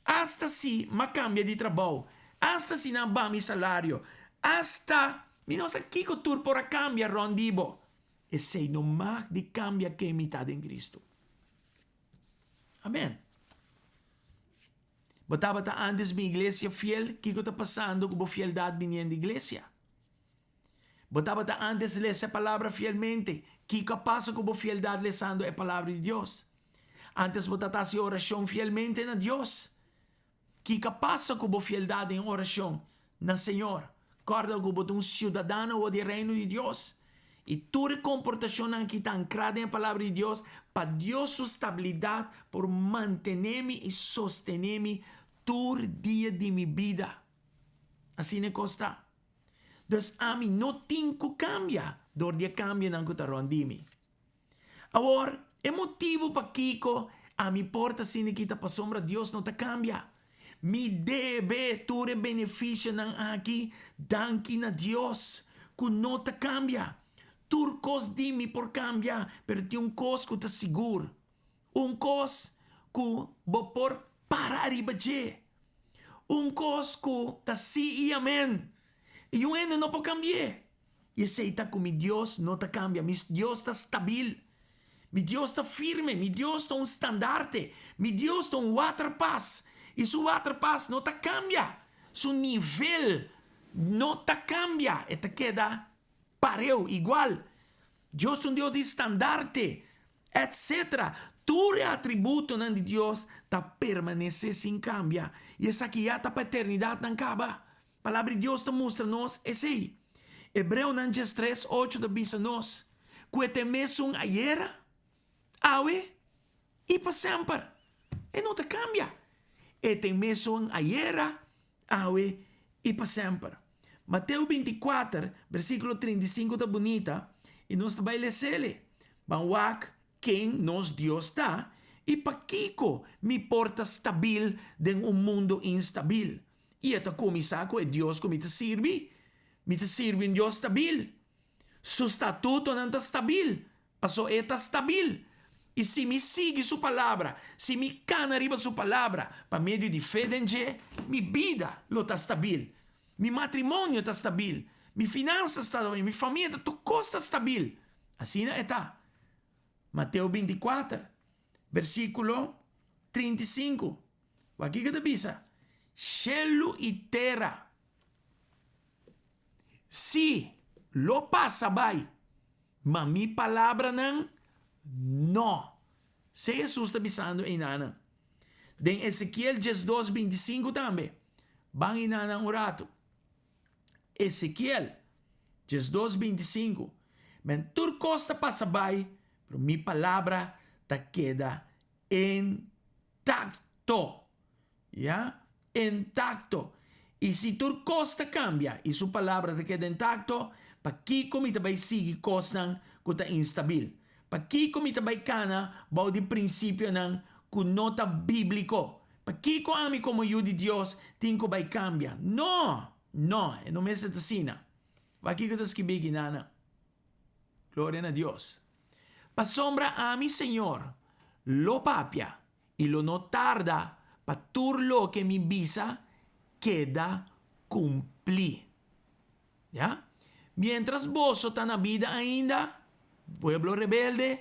S1: asta si m'a kambia di trabou, asta si nan baha mi salario, asta mi no sa kiko tur por a kambia rònt di bo, Esei no mag di kambia ken mi ta den Kristu. Amen. Bo tabata antes bin iglesia fiel, kiko ta pasando ku bo fieldat biniendo iglesia? Bo tabata antes lesa e palabra fielmente, kiko a pasa ku bo fieldat lesando e palabra di Dios? Antes bo tabata hasi orashon fielmente na Dios, Kiko a pasa ku bo fieldad den orashon na Señor? Kòrda ku bo ta un siudadano awor di e Reino di Dios. I tur e komportashonnan aki ta ankrá den e Palabra di Dios pa Dios su stabilidat por mantené mi i sostené mi tur dia di mi bida. Asina e kos ta. Dus ami no tin ku kambia dor di e kambionan ku ta rònt di mi. Awor, e motibu pakiko ami por ta asina aki ta pasobra Dios no ta kambia. Mi debe tur e benefisionan aki danki na Dios ku no ta kambia. Tur kos di mi por kambia, pero tin un kos ku ta sigur, un kos ku bo por para ariba dje, un kos ku ta sí i amèn, i un hende no por kambi'é. I esei ta ku mi Dios no ta kambia, mi Dios ta stabil, mi Dios ta firme, mi Dios ta un standarte, mi Dios ta un waterpas, i su waterpas no ta kambia, su nivel no ta kambia, e ta keda pareu, igual. Dios ta un Dios di standarte, etcetera. Tur e atributonan di Dios ta permanesé sin kambia, i esaki ya ta pa eternidatnan kaba. Palabra di Dios ta mustra nos esei. Hebreonan diestres ocho ta bisa nos ku e ta e mesun ayera, awe i pa semper. E no ta kambia. E ta e mesun ayera, awe i pa semper. Mateo binti kuater, bersíkulo 35 ta bunita i nos ta bai les'ele. Ban wak ken nos Dios ta i pakiko mi por ta stabil den un mundu instabil. I e ta kuminsá ku e Dios ku mi ta sirbi. Mi ta sirbi un Dios stabil. Su statutonan ta stabil, pasobra e ta stabil. I si mi sigui su palabra, si mi kana riba su palabra pa medio di fe den dje, mi bida lo ta stabil. Mi matrimonio ta stabil, mi finansas ta stabil, mi famia ta, tur kos ta stabil. Asina e ta. Mateo 24, versíkulo 35. Wak kiko ta bisa, Shelu i tera, sí, lo pasa bai, ma mi palabranan no. Se Hesus ta bisando einanan. Den Ezekiel 12, 25 tambe. Ban einanan un ratu. Ezekiel 12, 25. Men tur kos ta pasa bai, pero mi palabra ta keda Intacto. Ya? Intacto. I si tur kos ta kambia i su palabra ta keda intacto, pakiko mi ta bai sigui kosnan ku ta instabil? Pakiko mi ta bai kana bou di prinsipionan ku no ta bíbliko? Pakiko ami komo yu di Dios tin ku bai kambia? No! No, e no mester ta asina. Pakiko ta skibí aki, nana? Gloria na Dios. Pasobra ami, Señor, lo papia i lo no tarda pa tur loke mi bisa keda kumplí. Ya? Miéntras boso ta na bida ainda, pueblo rebelde,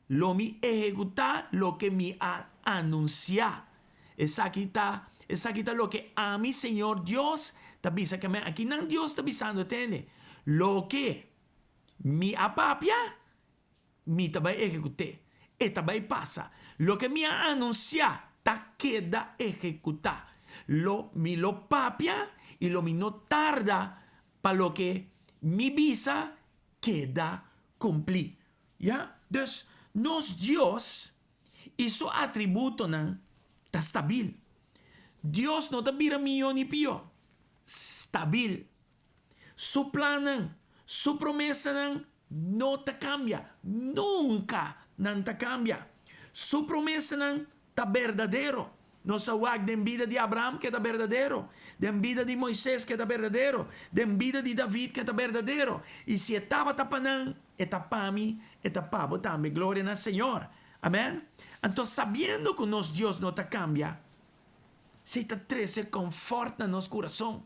S1: lo mi ehekutá loke mi a anunsiá. Esaki ta, esaki ta loke ami, Señor Dios, ta bisa. Ke men akinan Dios ta bisando, tende, loke mi a papia, mi ta bai ehekut'é. E ta bai pasa. Loke mi a anunsiá ta keda ehekutá. Lo mi lo papia i lo mi no tarda pa loke mi bisa keda kumplí. Ya? Dus, nos Dios i su atributonan ta stabil. Dios no ta bira mihó ni pió. Stabil. Su plannan, su promesanan no ta kambia. Nunka nan ta kambia. Su promesanan ta berdadero. Nos a wak den bida di Abraham ke ta berdadero, den bida di Moises ke ta berdadero, den bida di David ke ta berdadero. I si e tabata pa nan, e ta pa mi, e ta pa bo tambe. Gloria na Señor. Amen. Anto sabiendo ku nos Dios no ta kambia, esei ta trese konfòrt na nos kurason.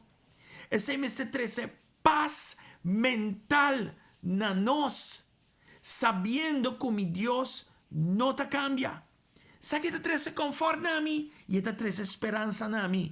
S1: Esei mester trese pas mental na nos, sabiendo ku mi Dios no ta kambia. Sa ki ta trese konfòrt na mi i e ta trese speransa na mi.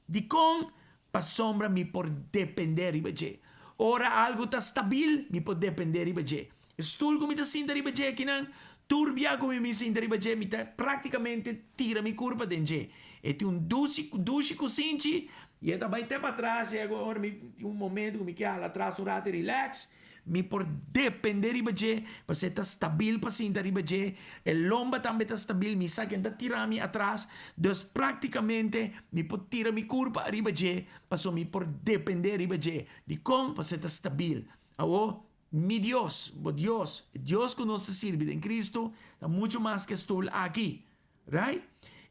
S1: Dikon? Pasobra mi por dependé riba dje. Ora algu ta stabil, mi por dependé riba dje. E stul ku mi ta sinta riba dje akinan, tur bia ku mi bin sinta riba dje, mi ta práktikamente tira mi kurpa den dje. E tin un dushi, dushi kusinchi. I e ta bai te patras i ora mi tin un momento ku mi ke hala atras un rato i relax, mi por depende riba dje pasobra e ta stabil pa sinta riba dje, e lomba tambe ta stabil, mi sa ken ta tira mi atras, dus praktikamente mi por tira mi kurpa ariba dje pasobra mi por depende riba dje. Dikon? Pasobra e ta stabil. Awor, mi Dios, bo Dios, e Dios ku nos ta sirbi den Kristu ta muchu mas ku e stul aki. Right?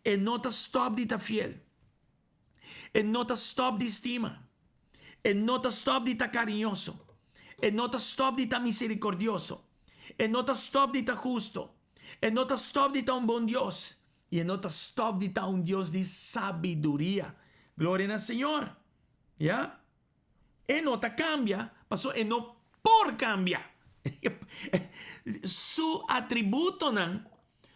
S1: E no ta stòp di ta fiel. E no ta stòp di stima. E no ta stòp di ta kariñoso. E no ta stòp di ta miserikordioso. E no ta stòp di ta husto. E no ta stòp di ta un bon Dios. I e no ta stòp di ta un Dios di sabiduria. Gloria na Señor! Ya. E no ta kambia, pasobra e no por kambia. Su atributonan,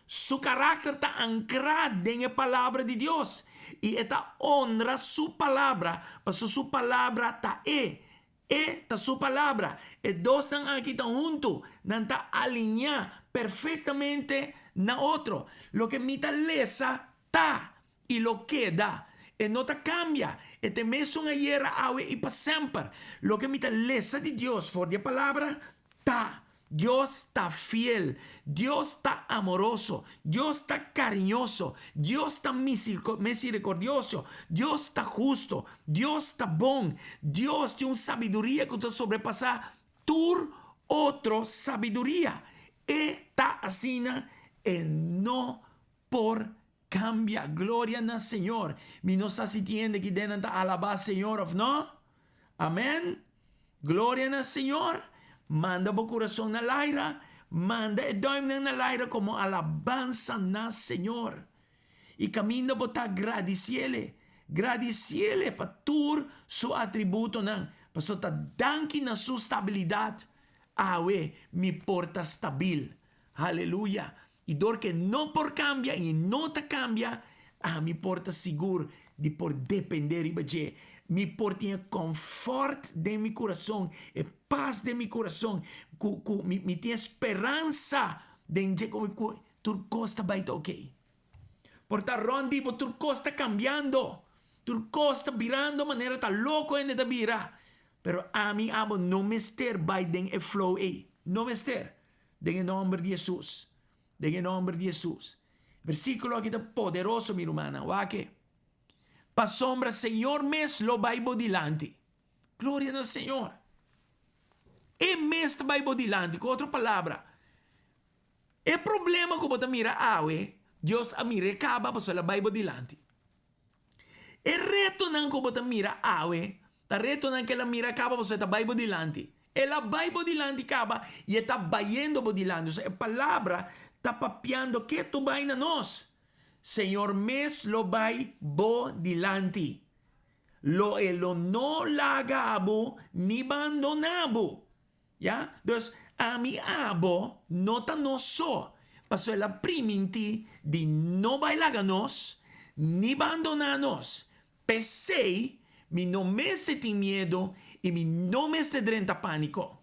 S1: su karakter ta ankrá den e Palabra di Dios, i e ta onra su Palabra, pasobra su Palabra ta e. E ta su Palabra. E dosnan aki ta huntu, nan ta aliñá perfektamente na otro. Loke mi ta lesa ta I lo keda. E no ta kambia. E ta e mesun ayera, awe i pa semper. Loke mi ta lesa di Dios for di e Palabra ta, Dios ta fiel. Dios ta amoroso. Dios ta kariñoso. Dios ta miserikordioso. Dios ta husto. Dios ta bon. Dios tin un sabiduria ku ta sobrepasá tur otro sabiduria. E ta asina, e no por Cambia, gloria na Señor. Mi no sa si tin hende ki den nan ta alaba Señor of no. Amen. Gloria na Señor. Manda bo curason na laira. Manda e duimnan na laira como alabansa na Señor. Y caminda bo ta gradiciele. Gradiciele pa tur su atributonan. Pasobra ta danki na su stabilidad awe mi por ta stabil. Haleluya! I dor ku e no por kambia i e no ta kambia, ami por ta sigur di por dependé riba dje. Mi por tin e kònfòrt den mi kurason, e pas den mi kurason, ku ku mi mi tin e speransa den dje ku ku tur kos ta bai ta oke. Por ta rònt di bo tur kos ta kambiando, tur kos ta birando manera ta loko hende ta bira, pero ami abo no mester bai den e flow ei, no mester. Den e nomber di Hesus. Den e nomber di Hesus. Versíkulo aki ta poderoso, mi rumannan. Wak e. Pasobra Señor mes lo bai bo dilanti. Gloria na Señor. E mes ta bai bo dilanti. Ku otro palabra, e problema ku bo ta mira awe, Dios a mira e kaba pasobra el a bai bo dilanti. E retonan ku bo ta mira awe ta retonan ku el a mira kaba pasobra e ta bai bo dilanti. El a bai bo dilanti kaba i e ta bayendo bo dilanti. Osea, e palabra ta papiando ketu bai na nos. Señor mes lo bai bo dilanti. Lo e lo no laga bo ni bandoná bo. Ya? Dus, ami abo no ta nos so, pasobra el a primintí di no bai laga nos ni bandoná nos. P'esei, mi no mester tin miedu i mi no mester drenta pániko.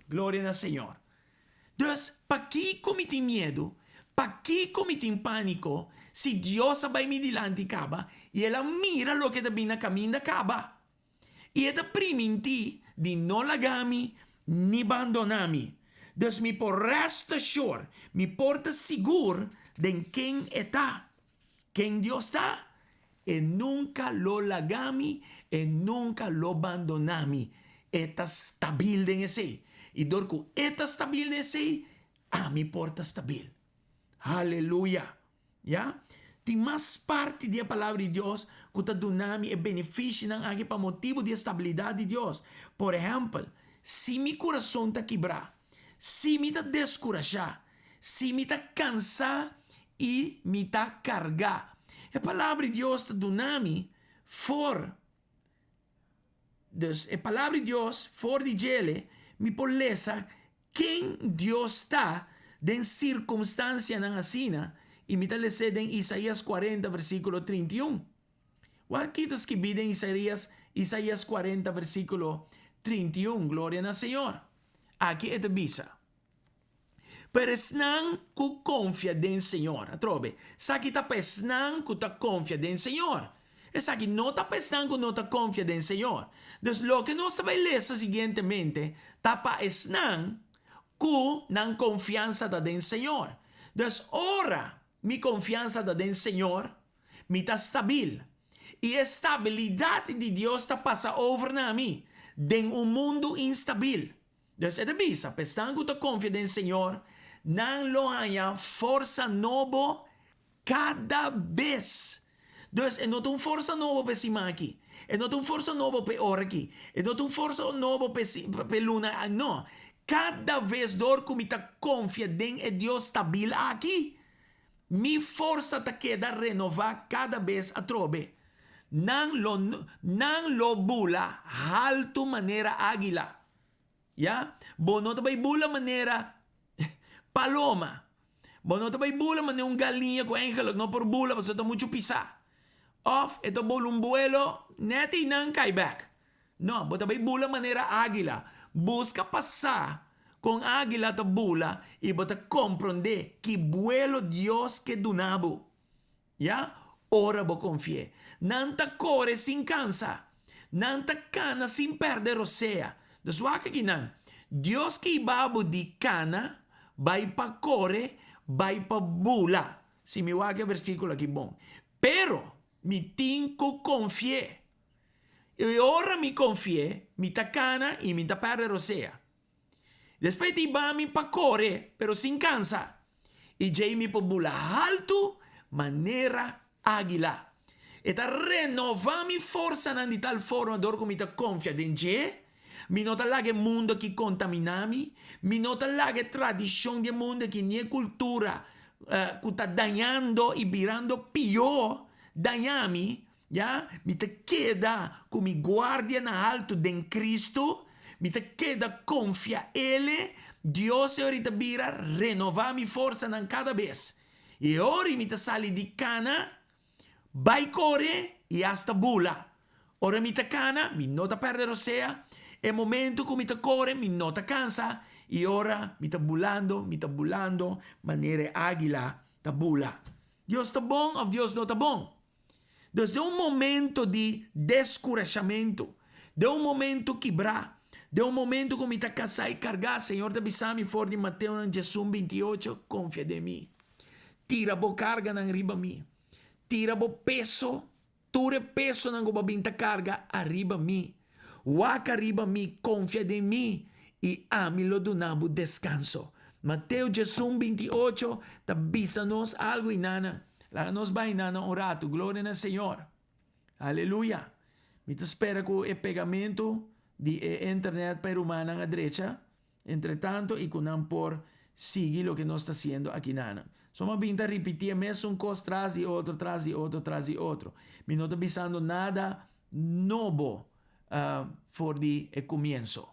S1: Gloria na Señor! Dus, pakiko mi tin miedu? Pakiko mi tin pániko si Dios a bai mi dilanti kaba i el a mira loke ta bin na kaminda kaba? I e ta primintí di no laga mi ni bandoná mi. Dus mi por rest assured, mi por ta sigur den ken e ta. Ken Dios ta? E nunka lo laga mi, e nunka lo bandoná mi. E ta stabil den esei. I dor ku e ta stabil den esei, ami por ta stabil. Haleluya! Ya. Tin mas parti di e Palabra di Dios ku ta duna mi e benefishinan aki pa motibu di e stabilidat di Dios. Por ehèmpel, si mi kurason ta kibrá, si mi ta deskurashá, si mi ta kansá i mi ta kargá, e Palabra di Dios ta duna mi for. Dus, e Palabra di Dios, for di djele, mi por lesa ken Dios ta den sirkumstansianan asina, i mi ta les'é den Isaías kuarenta, versíkulo 31. Wak ki ta skibí den Isaías, Isaías kuarenta, versíkulo 31. Gloria na Señor. Aki e ta bisa, Pero esnan ku konfia den Señor, atrobe, esaki ta pa esnan ku ta konfia den Señor. Esaki no ta pa esnan ku no ta konfia den Señor. Dus loke nos ta bai lesa siguientemente ta pa esnan ku nan konfiansa ta den Señor. Dus ora mi konfiansa ta den Señor, mi ta stabil. I e stabilidat di Dios ta pasa over na mi den un mundu instabil. Dus e ta bisa, pa esnan ku ta konfia den Señor, nan lo haña forsa nobo kada bes. Dus e no ta un forsa nobo pa e siman aki, e no ta un forsa nobo pa e ora aki, e no ta un forsa nobo pa e luna aki, no. Kada bes dor ku mi ta konfia den e Dios stabil aki, Mi forsa ta keda renová kada bes atrobe. Nan lo nan lo bula haltu manera águila. Ya, bo no ta bai bula manera paloma. Bo no ta bai bula manera un galiña ku eigenlijk no por bula pasobra ta muchu pisá. Òf e ta bula un buelo nèt i nan kai bèk. No, bo ta bai bula manera águila. Buska pa sa kon águila ta bula i bo ta komprondé ki buelo Dios ke duna bo. Ya, ora bo konfi'é. Nan ta kore sin kansa. Nan ta kana sin pèrdè rosea. Dus wak aki nan. Dios ke hiba bo di kana bai pa kore, bai pa bula. Si mi wak e versíkulo aki bon. Pero mi tin ku konfi'é. I ora mi konfi'é, mi ta kana i mi ta pèrdè rosea. Despues di ba mi pa kore, pero sin kansa. I djei mi por bula haltu manera águila. E ta renová mi forsanan di tal forma dor ku mi ta konfia den dje. Mi no ta laga e mundu aki kontaminá mi. Mi no ta laga e tradishon di e mundu aki ni e kultura ku ta dañando i birando pió dañá mi. Ya, mi ta keda ku mi guardia na haltu den Cristo, mi ta keda konfia Ele, Dios e ora ta bira renová mi forsanan kada bes. I e ora mi ta sali di kana, bai kore i asta bula. Ora mi ta kana, mi no ta pèrdè rosea, e momentu ku mi ta kore, mi no ta kansa, i ora mi ta bulando, mi ta bulando manera e águila ta bula. Dios ta bon òf Dios no ta bon? Dus den un momento di deskurashamentu, den un momento kibrá, den un momento ku mi ta kasá i kargá, Señor ta bisa mi for di Mateonan diesun 28, Konfia den mi. Tira bo karganan riba mi. Tira bo peso, tur e pesonan ku bo a bin ta karga, ariba mi. Wak ariba mi, konfia den mi, i ami lo duna bo deskanso. Mateo diesun 28 ta bisa nos algu i nana. Laga nos bai na nan un ratu. Gloria na Señor. Aleluya. Mi ta spera ku e pegamentu di e internet pa e rumannan a drecha entretanto i ku nan por sigui loke nos ta hasiendo aki na nan. So mi a bin ta ripiti e mesun kos tras di otro, tras di otro, tras di otro. Mi no ta bisando nada nobo for di e kumienso.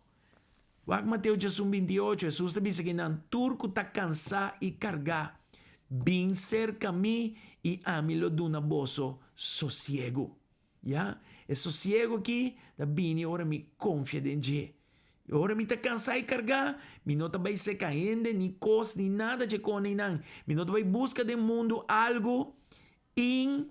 S1: Wak Mateo diesun 28, Hesus ta bisa kinan, Tur ku ta kansá i kargá, bin serka mi i ami lo duna boso sosiegu. Ya, e sosiegu akí ta bini ora mi konfia den dje. I ora mi ta kansá i kargá, mi no ta bai seka hende, ni kos, ni nada dje koneinan. Mi no ta bai buska den mundu algu in.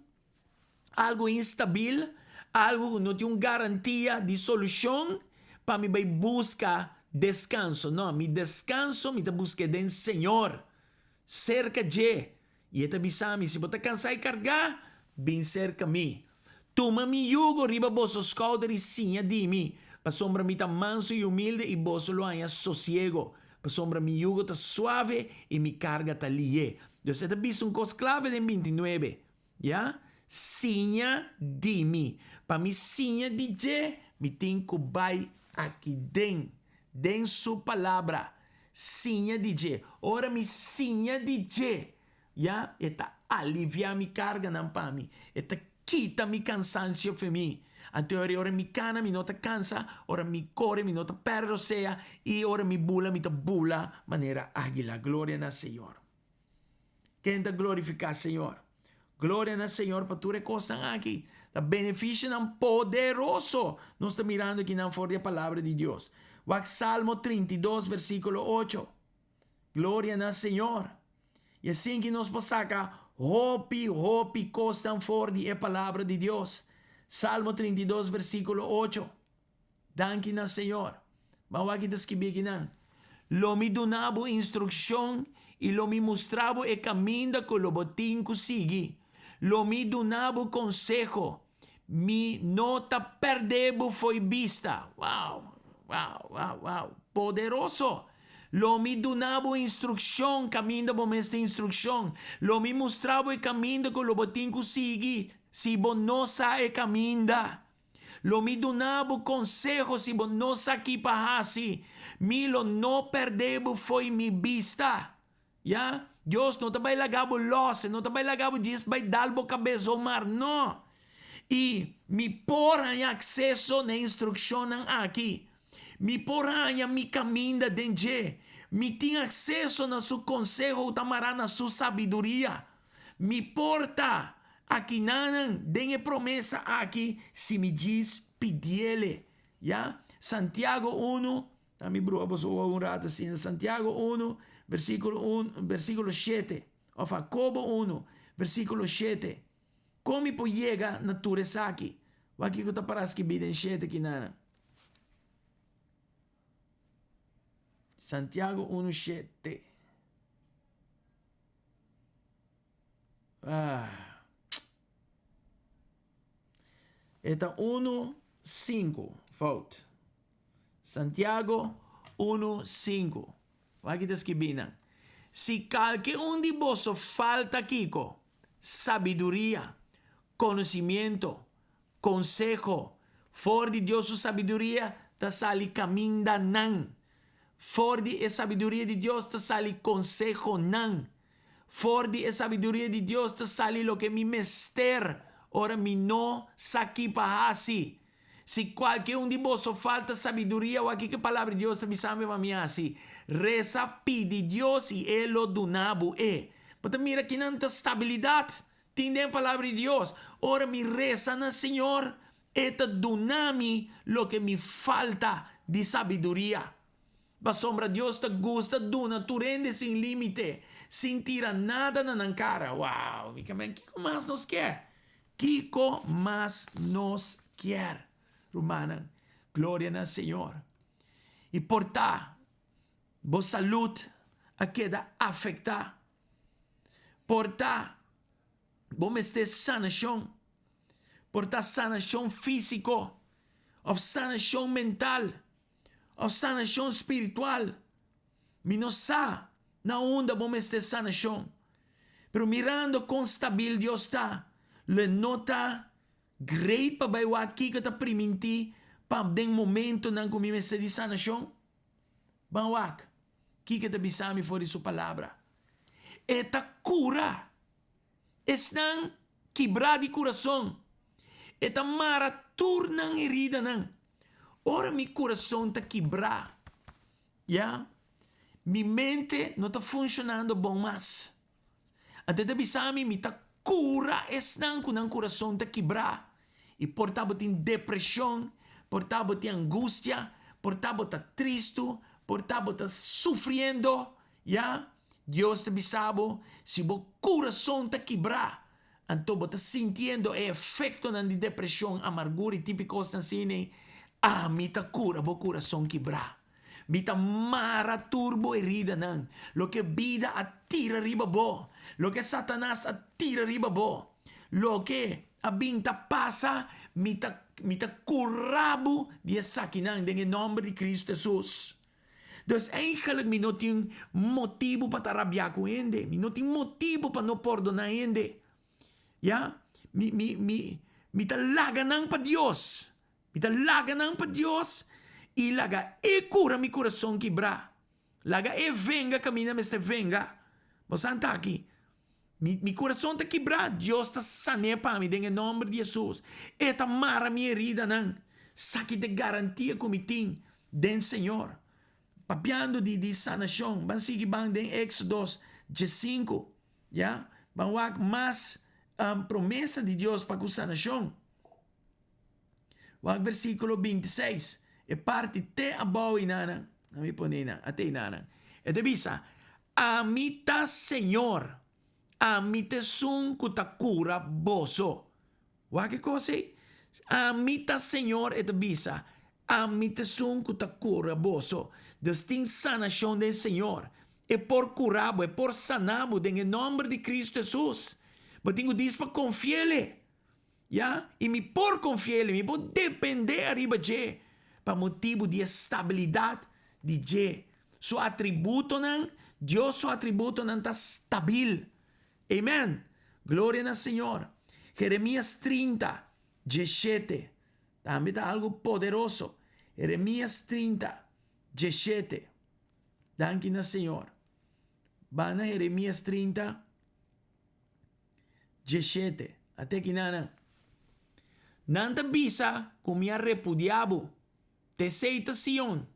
S1: Algu instabil, algu ku no tin un garantia di solushon pa mi bai buska deskanso. No, mi deskanso mi ta busk'é den Señor, serka dje. I e ta bisa mi, si bo ta kansá i kargá, bin serka mi. Tuma mi yugo riba boso skouder i siña di mi, pasobra mi ta mansu i humilde i boso lo haña sosiego, pasobra mi yugo ta suave i mi karga ta lié. Dios e ta bisa un kos klave den 29. Ya, siña di mi. Pa mi siña di dje, mi tin ku bai aki den, den su Palabra. Siña di dje. Ora mi siña di dje, ya, e ta aliviá mi karganan pa mi. E ta kita mi kansansio fe mi. Anto ora ora mi kana, mi no ta kansa, ora mi kore, mi no ta pèrdè rosea, i ora mi bula, mi ta bula manera águila. Gloria na Señor. Ken ta glorifiká Señor? Gloria na Señor pa tur e kosnan aki. Ta benefisionan poderoso nos ta mirando akinan for di e Palabra di Dios. Wak Salmo 32 versíkulo 8. Gloria na Señor. I asin ki nos por saka hopi, hopi kosnan for di e Palabra di Dios. Salmo 32 versíkulo 8. Danki na Señor. Ban wak ki ta skibí akinan. Lo mi duna bo instrukshon i lo mi mustra bo e kaminda ku lo bo tin ku sigui. Lo mi duna bo konseho. Mi no ta pèrdè bo fo'i bista. Wow! Wow! Wow! Wow! Poderoso! Lo mi duna bo instrukshon kaminda bo mester instrukshon. Lo mi mustra bo e kaminda ku lo bo tin ku sigui si bo no sa e kaminda. Lo mi duna bo konseho si bo no sa ki pa hasi. Mi lo no pèrdè bo fo'i mi bista. Ya, Dios no ta bai laga bo lòs, e no ta bai laga bo djis bai dal bo kabes zomar. No! I mi por haña akseso na e instrukshonnan aki. Mi por haña mi kaminda den dje. Mi tin akseso na su konseho ku ta mará na su sabiduria. Mi por ta akinanan den e promesa aki si mi djis pidiele. Ya? Santiago unu, na mi brua boso oa un rato asina, Santiago unu, versíkulo un, versíkulo shete, òf Hakobo unu, versíkulo shete. Kon mi por yega na tur esaki? Wak kiko ta pará skibí den shete kinanan. Santiago unu shete. Ah. E ta unu sinku, fout. Santiago unu sinku. Wak ki ta skibí nan. Si kalke un di boso falta kiko? Sabiduria, konosimiento, konseho. For di Dios su sabiduria ta sali kamindanan. For di e sabiduria di Dios ta sali konsehonan. For di e sabiduria di Dios ta sali loke mi mester ora mi no sa ki pa hasi. Si kualke un di boso falta sabiduria, wak kiko e Palabra di Dios ta bisa mi pa mi hasi? Resa, pidi Dios i e lo duna bo e. Bo ta mira kinan ta stabilidat tin den e Palabra di Dios. Ora mi resa na Señor, e ta duna mi loke mi falta di sabiduria. Pasobra Dios ta gusta duna tur hende sin límite, sin tira nada na nan kara. Wow! Mi ke men, kiko mas nos kier? Kiko mas nos kier, rumannan? Gloria na Señor! I por ta bo salud a keda afektá. Por ta bo mester sanashon. Por ta sanashon físiko òf sanashon mental. Òf sanashon spiritual. Mi no sa na unda bo mester sanashon. Pero mirando kon stabil Dios ta, lo e no ta great pa bai wak kiko ta primintí pa den momentonan ku mi mester di sanashon? Ban wak kiko e ta bisa mi for di su Palabra. E ta kura esnan kibrá di kurason. E ta mara tur nan heridanan. Ora mi kurason ta kibrá, ya, mi mente no ta funshonando bon mas. Anto e ta bisa mi, mi ta kura esnan ku nan kurason ta kibrá. I por ta bo tin depreshon, por ta bo tin angustia, por ta bo ta tristu, por ta bo ta sufriendo, ya, Dios ta bisa bo, si bo kurason ta kibrá, anto bo ta sintiendo e efektonan di depreshon, amargura i tipi kosnan asina, ami ta kura bo kurason kibrá. Mi ta mara tur bo heridanan, loke bida a tira riba bo, loke Satanas a tira riba bo, loke a bin ta pasa, mi ta mi ta kura bo di esakinan den e nòmber di Kristu Hesus. Dus eigenlijk mi no tin motibu pa ta rabiá ku hende, mi no tin motibu pa no pordoná hende. Ya, mi mi mi mi ta laga nan pa Dios, mi ta laga nan pa Dios i laga E kura mi kurason kibrá. Laga E venga kaminda mester venga. Bo sa ta aki. Mi mi kurason ta kibrá, Dios ta san'é pa mi den e nòmber di Hesus. E ta mara mi heridanan. Saki ta e garantia ku mi tin den Señor. Papiando di di sanashon, ban sigui ban den Éxodos diesinku, ya. Ban wak mas promesa di Dios pa ku sanashon. Wak versíkulo bintiseis, e parti te abou einanan, na mi pone einan, ate einanan. E ta bisa, Ami ta Señor, ami ta esun ku ta kura boso. Wak e kos ei. Ami ta Señor, e ta bisa, ami ta esun ku ta kura boso. Dus tin sanashon den Señor. E por kura bo, e por sana bo den e nòmber di Kristu Hesus. Bo tin ku dis pa konfi'El. Ya, i mi por konfi'El, mi por dependé ariba dje pa motibu di e stabilidat di dje. Su atributonan, Dios su atributonan ta stabil. Amen! Gloria na Señor! Jeremias 30, 17, tambe ta algu poderoso. Jeremias 30, 17. Danki na Señor. Ban na Jeremias 30, 17. Ate kinanan. Nan ta bisa ku mi a repudiá bo. T'esei ta Sion,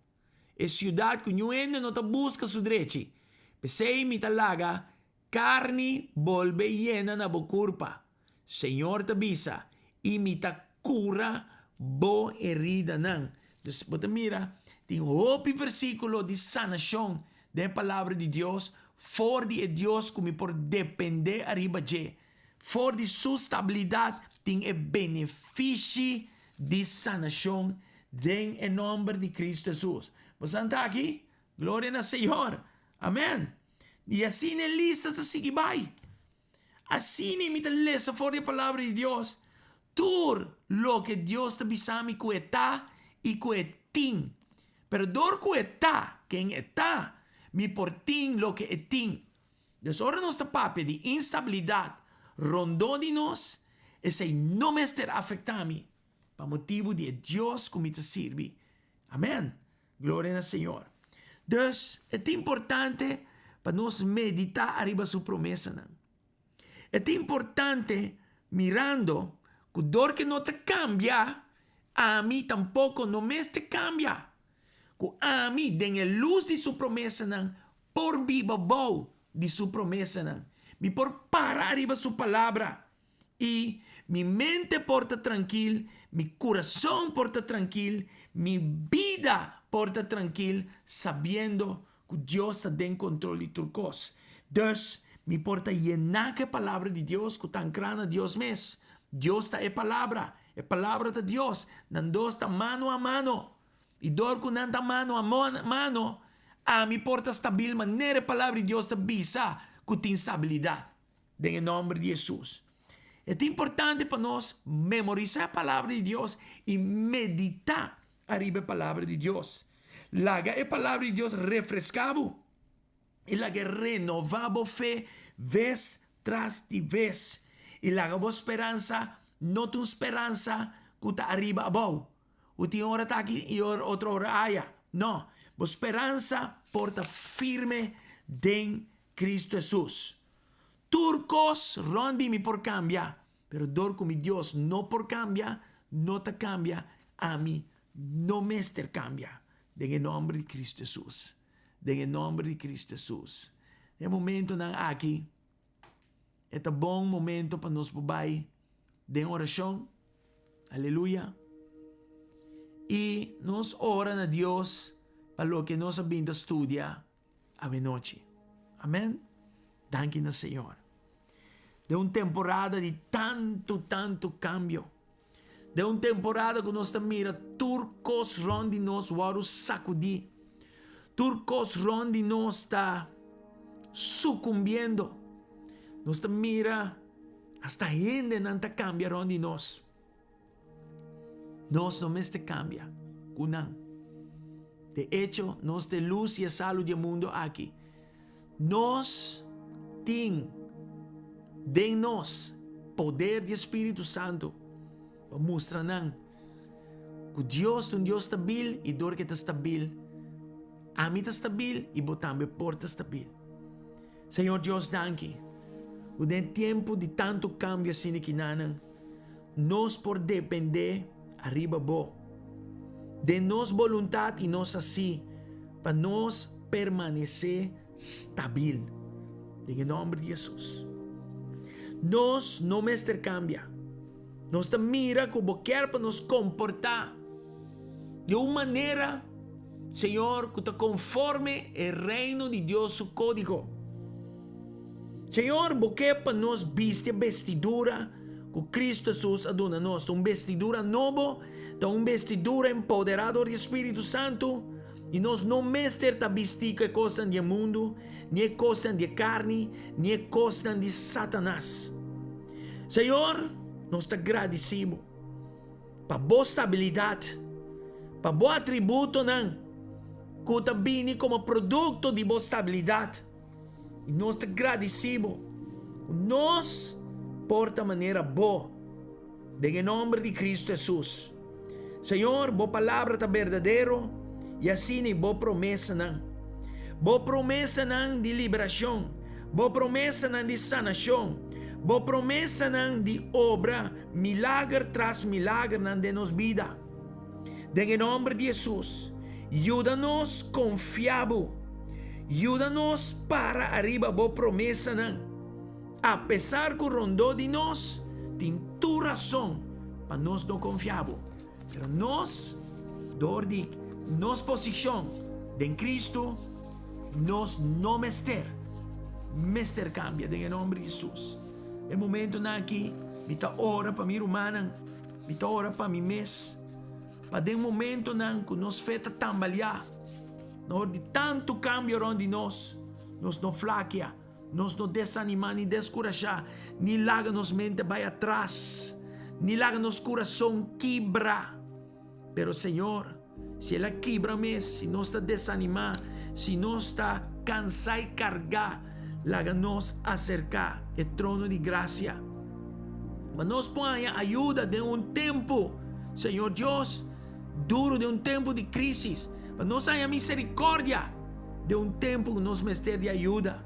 S1: e siudat ku niun hende no ta buska su drechi. P'esei mi ta laga karni bolbe yena na bo kurpa, Señor ta bisa, i mi ta kura bo heridanan. Dus bo ta mira, tin hopi versíkulo di sanashon den e Palabra di Dios for di e Dios ku mi por dependé ariba dje. For di su stabilidat tin e benefishi di sanashon den e nòmber di Kristu Hesus. Boso ta aki? Gloria na Señor! Amen! I asina e lista ta sigui bai. Asina mi ta lesa for di e Palabra di Dios tur loke Dios ta bisa mi ku e ta i ku e tin. Pero dor ku e ta ken e ta, mi por tin loke e tin. Dus ora nos ta papia di instabilidat rondó di nos, esei no mester afektá mi pa motibu di e Dios ku mi ta sirbi. Amèn! Gloria na Señor. Dus, e ta importante pa nos meditá ariba su promesanan. E ta importante mirando ku dor ke no ta kambia, ami tampoko no mester kambia. Ku ami den e lus di su promesanan por biba bou di su promesanan. Mi por para ariba su palabra i mi mente por ta trankil, mi kurason por ta trankil, mi bida por ta trankil sabiendo ku Dios ta den kontrol di tur kos. Dus, mi por ta yená ku e Palabra di Dios ku ta ankrá na Dios mes. Dios ta e Palabra, e Palabra ta Dios, nan dos ta mano a mano. I dor ku nan ta mano a mano, ami por ta stabil manera e Palabra di Dios ta bisa ku tin stabilidat. Den e nòmber di Hesus. E ta importante pa nos memorisá e Palabra di Dios i meditá ariba e Palabra di Dios. Laga e Palabra di Dios refreská bo i laga e renová bo fe ves tras di ves. I laga bo speransa no ta un speransa ku ta ariba abou, U tin ora ta aki i otro ora aya. No, bo speransa por ta firme den Cristo Hesus. Tur kos rond di mi por kambia, pero dor ku mi Dios no por kambia, no ta kambia, ami no mester kambia. Den e nomber di Cristo Hesus. Den e nomber di Cristo Hesus. Den e momentonan aki, E ta bon momento pa nos por bai den orashon. Aleluya. I nos ora na Dios pa loke nos a bin ta studia awenochi. Amen. Danki na Señor. Den un temporada di tantu, tantu kambio. Den un temporada ku nos ta mira tur kos rònt di nos wòrdu sakudí, tur kos rònt di nos ta sukumbiendo. Nos ta mira asta hendenan ta kambia rònt di nos. Nos no mester kambia ku nan. De echo, nos ta e lus i e salu di e mundu aki. Nos tin den nos poder di e Spiritu Santu pa mustra nan ku Dios ta un Dios stabil i dor ku e ta stabil, ami ta stabil i bo tambe por ta stabil. Señor Dios danki ku den tempu di tantu kambio asina kinanan nos por depende ariba bo den nos boluntat i nos hasi pa nos permanesé stabil. Den e nòmber di Hesus. Nos no mester kambia. Nos ta mira ku bo kier pa nos komportá di un manera, Señor, ku ta konforme e Reino di Dios su kódigo. Señor, bo ke pa nos bisti e bestidura. ku Kristu Hesus a duna nos. Ta un bestidura nobo, ta un bestidura empoderá dor di e Spiritu Santu, i nos no mester ta bistí ku e kosnan di e mundu, ni e kosnan di e karni, ni e kosnan di Satanas. Señor, nos ta gradisí Bo pa Bo stabilidat, pa Bo atributonan ku ta bini komo produkto di Bo stabilidat. I nos ta gradisí Bo ku nos por ta manera Bo, den e nòmber di Kristu Hesus. Señor, Bo palabra ta berdadero i asina i Bo promesanan. Bo promesanan di liberashon, Bo promesanan di sanashon, Bo promesanan di obra milager tras milagernan den nos bida. Den e nòmber di Hesus, yuda nos konfia Bo. Yuda nos para ariba Bo promesanan, apesar ku rondó di nos tin tur rason pa nos no konfia Bo. Pero nos, dor di nos posishon den Kristu, nos no mester mester kambia den e nòmber di Hesus. E momentunan aki mi ta ora pa mi rumannan. Mi ta ora pa mi mes, pa den momentonan ku nos fe ta tambaleá, na ora di tantu kambio rònt di nos, nos no flakia, nos no desanimá ni deskurashá, ni laga nos mente bai atras, ni laga nos kurason kibra. Pero Señor, si el a kibra mes, si nos ta desanimá, si nos ta kansá i kargá, laga nos aserká e trono di grasia. Pa nos por haña ayuda den un tempu, Señor Dios, duru, den un tempu di krísis. Pa nos haña miserikòrdia den un tempu ku nos mester di ayuda.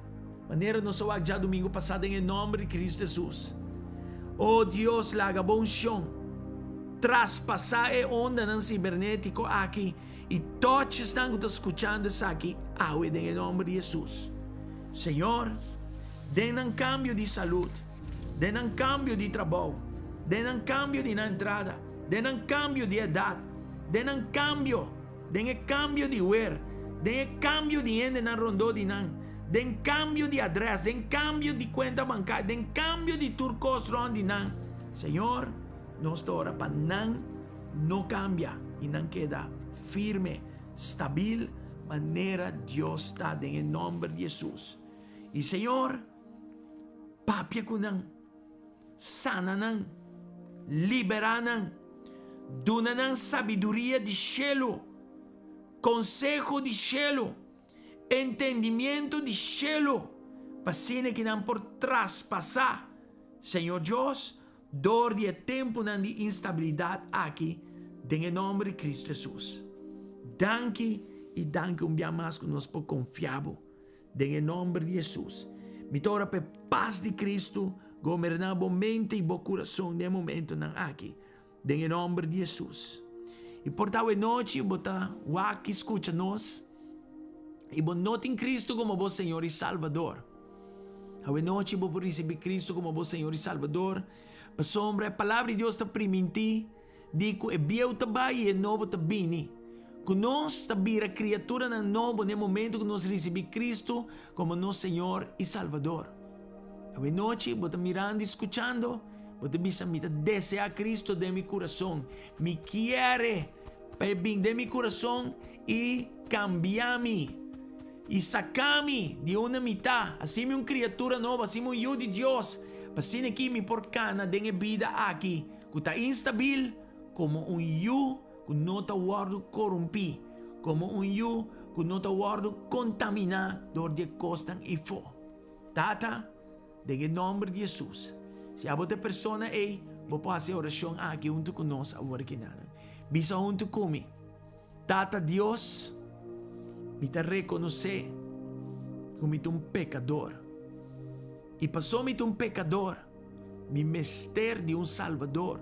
S1: Manera nos a wak djadumingu pasá den e nòmber di Kristu Hesus. O Dios, laga bo unshon traspasá e ondanan sibernétiko aki i tòch esnan ku ta skuchando esaki awe den e nòmber di Hesus. Señor, den nan kambio di salud, den nan kambio di trabou, den nan kambio di nan entrada, den nan kambio di edat, den nan kambio, Den e kambio di wer, den e kambio di hendenan rondó di nan, den kambio di adrès, den kambio di kuenta bankario, den kambio di tur kos rònt di nan. Señor, nos ta ora pa nan no kambia i nan keda firme, stabil, manera Dios ta den e nòmber di Hesus. I Señor, papia ku nan. Sana nan, liberá nan, duna nan sabiduria di shelu, konseho di shelu, entendimiento di shelu, pa asina ki nan por traspasá, Señor Dios, dor di e tempunan di instabilidat aki, den e nòmber di Kristu Hesus. Danki i danki un bia mas ku nos por konfia Bo. Den e nomber di Hesus, mi ta ora pa e pas di Cristo goberná bo mente i bo kurason den e momentonan aki. Den e nomber di Hesus. I por ta awe nochi bo ta wak i skucha nos i bo no tin Cristo komo bo Señor i Salbador. Awe nochi bo por risibí Cristo komo bo Señor i Salbador, pasobra e Palabra di Dios ta primintí Di ku e bieu ta bai i e nobo ta bini. Ku nos ta bira kriaturanan nobo na e momentu ku nos risibí Kristu komo nos Señor i Salbador. Awenochi bo ta mirando i skuchando, bo ta bisa, Mi ta deseá Kristu den mi kurason. Mi kier e pa e bin den mi kurason i kambia mi i saka mi di unda mi ta, hasi mi un kriatura nobo, hasi mi un yu di Dios, pa asina aki mi por kana den e bida aki. Ku ta instabil komo un yu ku no ta wòrdu korumpí, komo un yu ku no ta wòrdu kontaminá dor di e kosnan eifó. Tata, den e nòmber di Hesus, si abo ta e persona ei, bo por hasi e orashon aki huntu ku nos awor aki nan. Bisa huntu ku mi, Tata Dios, mi ta rekonosé ku mi ta un pekador. I pasobra mi ta un pekador, Mi mester di un Salvador,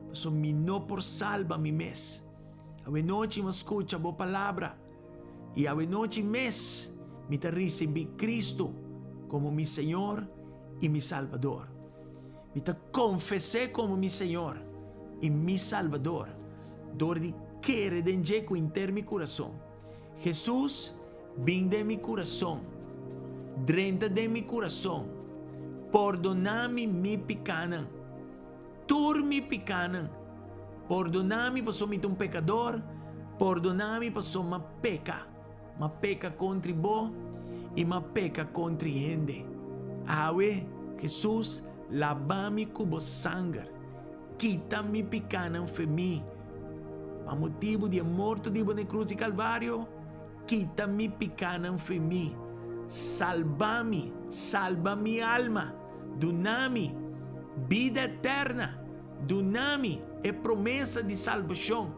S1: pasobra mi no por salba mi mes. Awenochi mi a scucha bo palabra, y awenochi mes mi ta ricibi Cristo como mi Señor y mi Salvador. Mi ta confes'E como mi Señor y mi Salvador dor di kere den dje cu henter mi curason. Jesus bin den mi kurason, drenta den mi kurason, pordoná mi mi pikánan. tur mi pikánan. Pordoná mi pasobra mi ta un pekador, pordoná mi pasobra m'a peka. M'a peka kontri bo i m'a peka kontri hende. Awe, Hesus, laba mi ku bo sanger. Kita mi pikánan fe mi. Pa motibu di e morto di bo na e krus di Kalvario, kita mi pikánan fe mi. Salba mi, salba mi alma, duna mi bida eterna, duna mi e promesa di salbashon.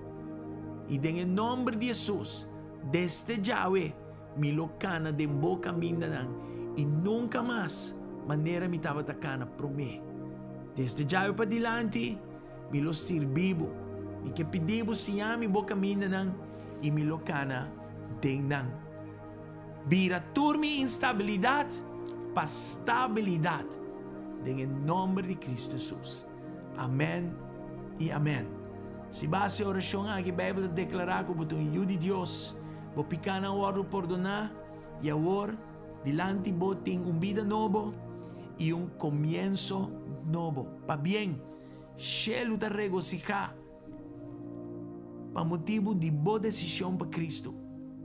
S1: I den e nòmber di Hesus, desde djawe mi lo kana den bo kamindanan i nunka mas manera mi tabata kana promé. Desde djawe padilanti mi lo sirbi bo. Mi ke pidi bo siña mi bo kamindanan i mi lo kana den nan. Bira tur mi instabilidat pa stabilidat den e nòmber di Kristu Hesus. Amèn i amèn. Si bo hasi e orashon aki, Beibel ta deklará ku bo ta un yu di Dios, bo pikánan a wòrdu pordoná i awor dilanti bo tin un bida nobo i un komienso nobo. Pabien, shelu ta regosihá pa motibu di bo desishon pa Kristu.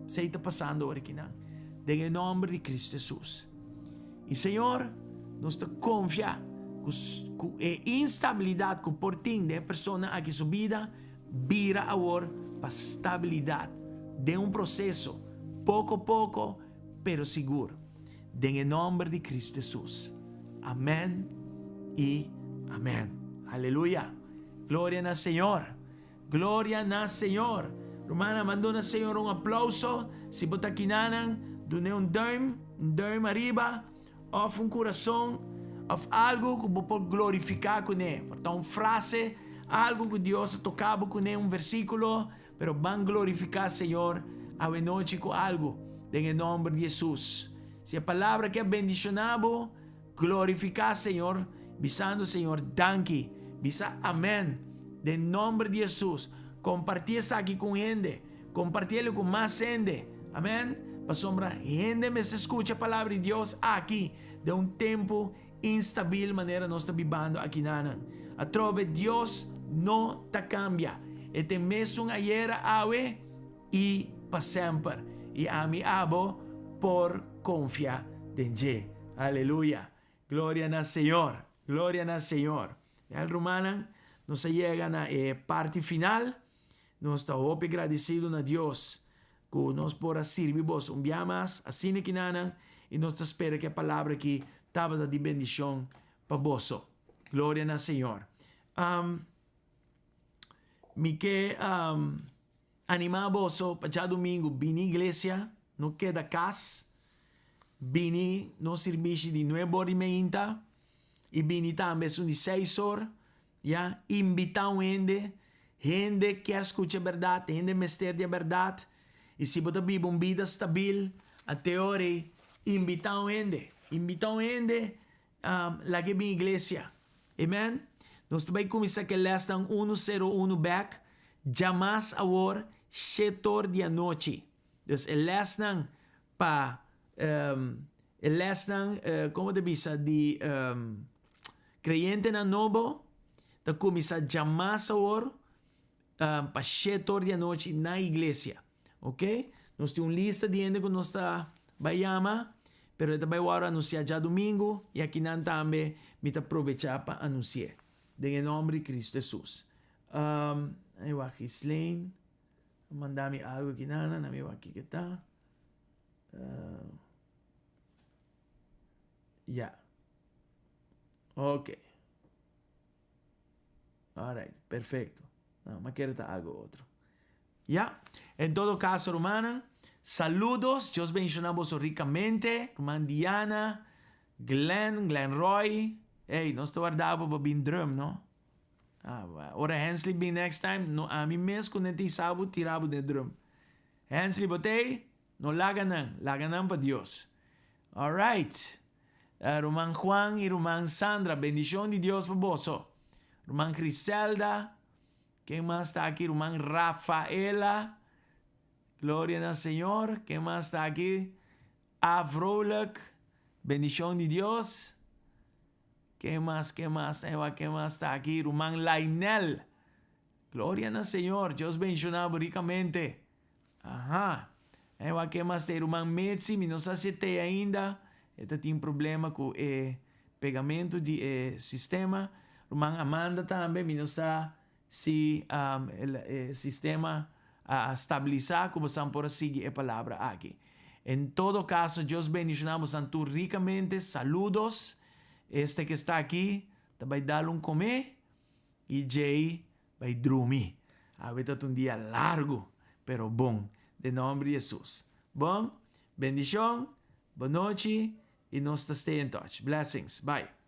S1: Esei ta pasando ora kinan. Den e nòmber di Kristu Hesus. I Señor, nos ta konfia ku ku e instabilidat ku por tin den e persona aki su bida, bira awor pa stabilidat den un proseso, poko poko, pero sigur. Den e nòmber di Kristu Hesus. Amèn i amèn. Aleluya! Gloria na Señor! Gloria na Señor! Rumannan, ban duna Señor un aplauso. Si bo ta kinanan, dun'é un duim, un duim ariba, òf un kurason, òf algu ku bo por glorifiká kuné. Por ta un frase, algu ku Dios a toka bo kuné, un versíkulo, pero ban glorifiká Señor awenochi ku algu, den e nòmber di Hesus. Si e palabra ke a bendishoná bo, Glorifiká Señor, bisando Señor danki. Bisa amèn den nòmber di Hesus. Kompartí esaki ku un hende. Kompartié ku mas hende. Amèn. Pasobra hende mester skucha palabra di Dios aki den un tempu instabil manera nos ta bibando akinanan. Atrobe Dios no ta kambia. E ta e mesun ayera, awe i pa semper. I ami abo por konfia den dje. Aleluya! Gloria na Señor! Gloria na Señor! Wel rumannan, nos a yega na e parti final. Nos ta hopi gradisido na Dios ku nos por a sirbi boso un bia mas asina kinanan i nos ta spera ku e palabra aki tabata di bendishon pa boso. Gloria na Señor! Um, mi ke um, Animá boso pa djadumingu bini iglesia, no keda kas. Bini nos sirbishi di nuebe or di meinta i bini tambe esun di seis or. Ya, invitá un hende. Hende kier skucha e bèrdat, hende mester di e bèrdat. I si bo ta biba un bida stabil, a te ora ei, invitá un hende. Invitá un hende Laga e bin iglesia. Amen. Nos ta bai kuminsá ku e lèsnan unu sero unu bèk djamas awor shetor di anochi. Dus e lèsnan pa e lèsnan komo ta bisa di kreyentenan nobo ta kuminsá djamas awor pa shetor di anochi na iglesia. Ok, nos tin un lista di hende ku nos ta bai yama, pero e ta bai wòrdu anunsiá djadumingu i akinan tambe mi ta probechá pa anunsi'é. Den e nòmber di Kristu Hesus. Um, ai wak Gislaine a manda mi algu akinana, na mi wak kiko ta. Uh, ya. Ok. Alright, perfecto. No, ma kere ta algo otro. Ya, en todo caso, rumannan, saludos, Dios bendiciona boso ricamente, ruman Diana, Glenn, Glenn Roy, hey, nos ta warda bo pa bin drum, no? Ah, ora Hensley bin next time, no ami mes ku neti sabu tira bo den drum. Hensley, bo t'ey? No laga nan, laga nan pa Dios. Alright. Ruman Juan i ruman Sandra, bendishon di Dios pa boso. Ruman Griselda, ken mas ta aki? Ruman Rafaela, gloria na Señor. Ken mas ta aki? A. Vrolijk, bendishon di Dios. Ken mas, ken mas, ewa, ken mas ta aki? Ruman Lainel. Gloria na Señor. Dios bendiciona bo ricamente. Aha. Ewa, ken mas ta? Ruman Metsi, mi no sa si te ainda. E ta tin problema cu e pegamento di e sistema. Ruman Amanda tambe, mi no sa si e sistema a stabilisa cu boso por sigui e palabra aki. En todo caso, Dios bendiciona boso tur ricamente. Saludos. Este cu ta aki, ta bay dal un come y djey bay drumi. Awe ta un dia largo, pero bon. Den nomber di Jesus. Bon, bendicion, bon nochi y nos ta stay in touch. Blessings. Bye.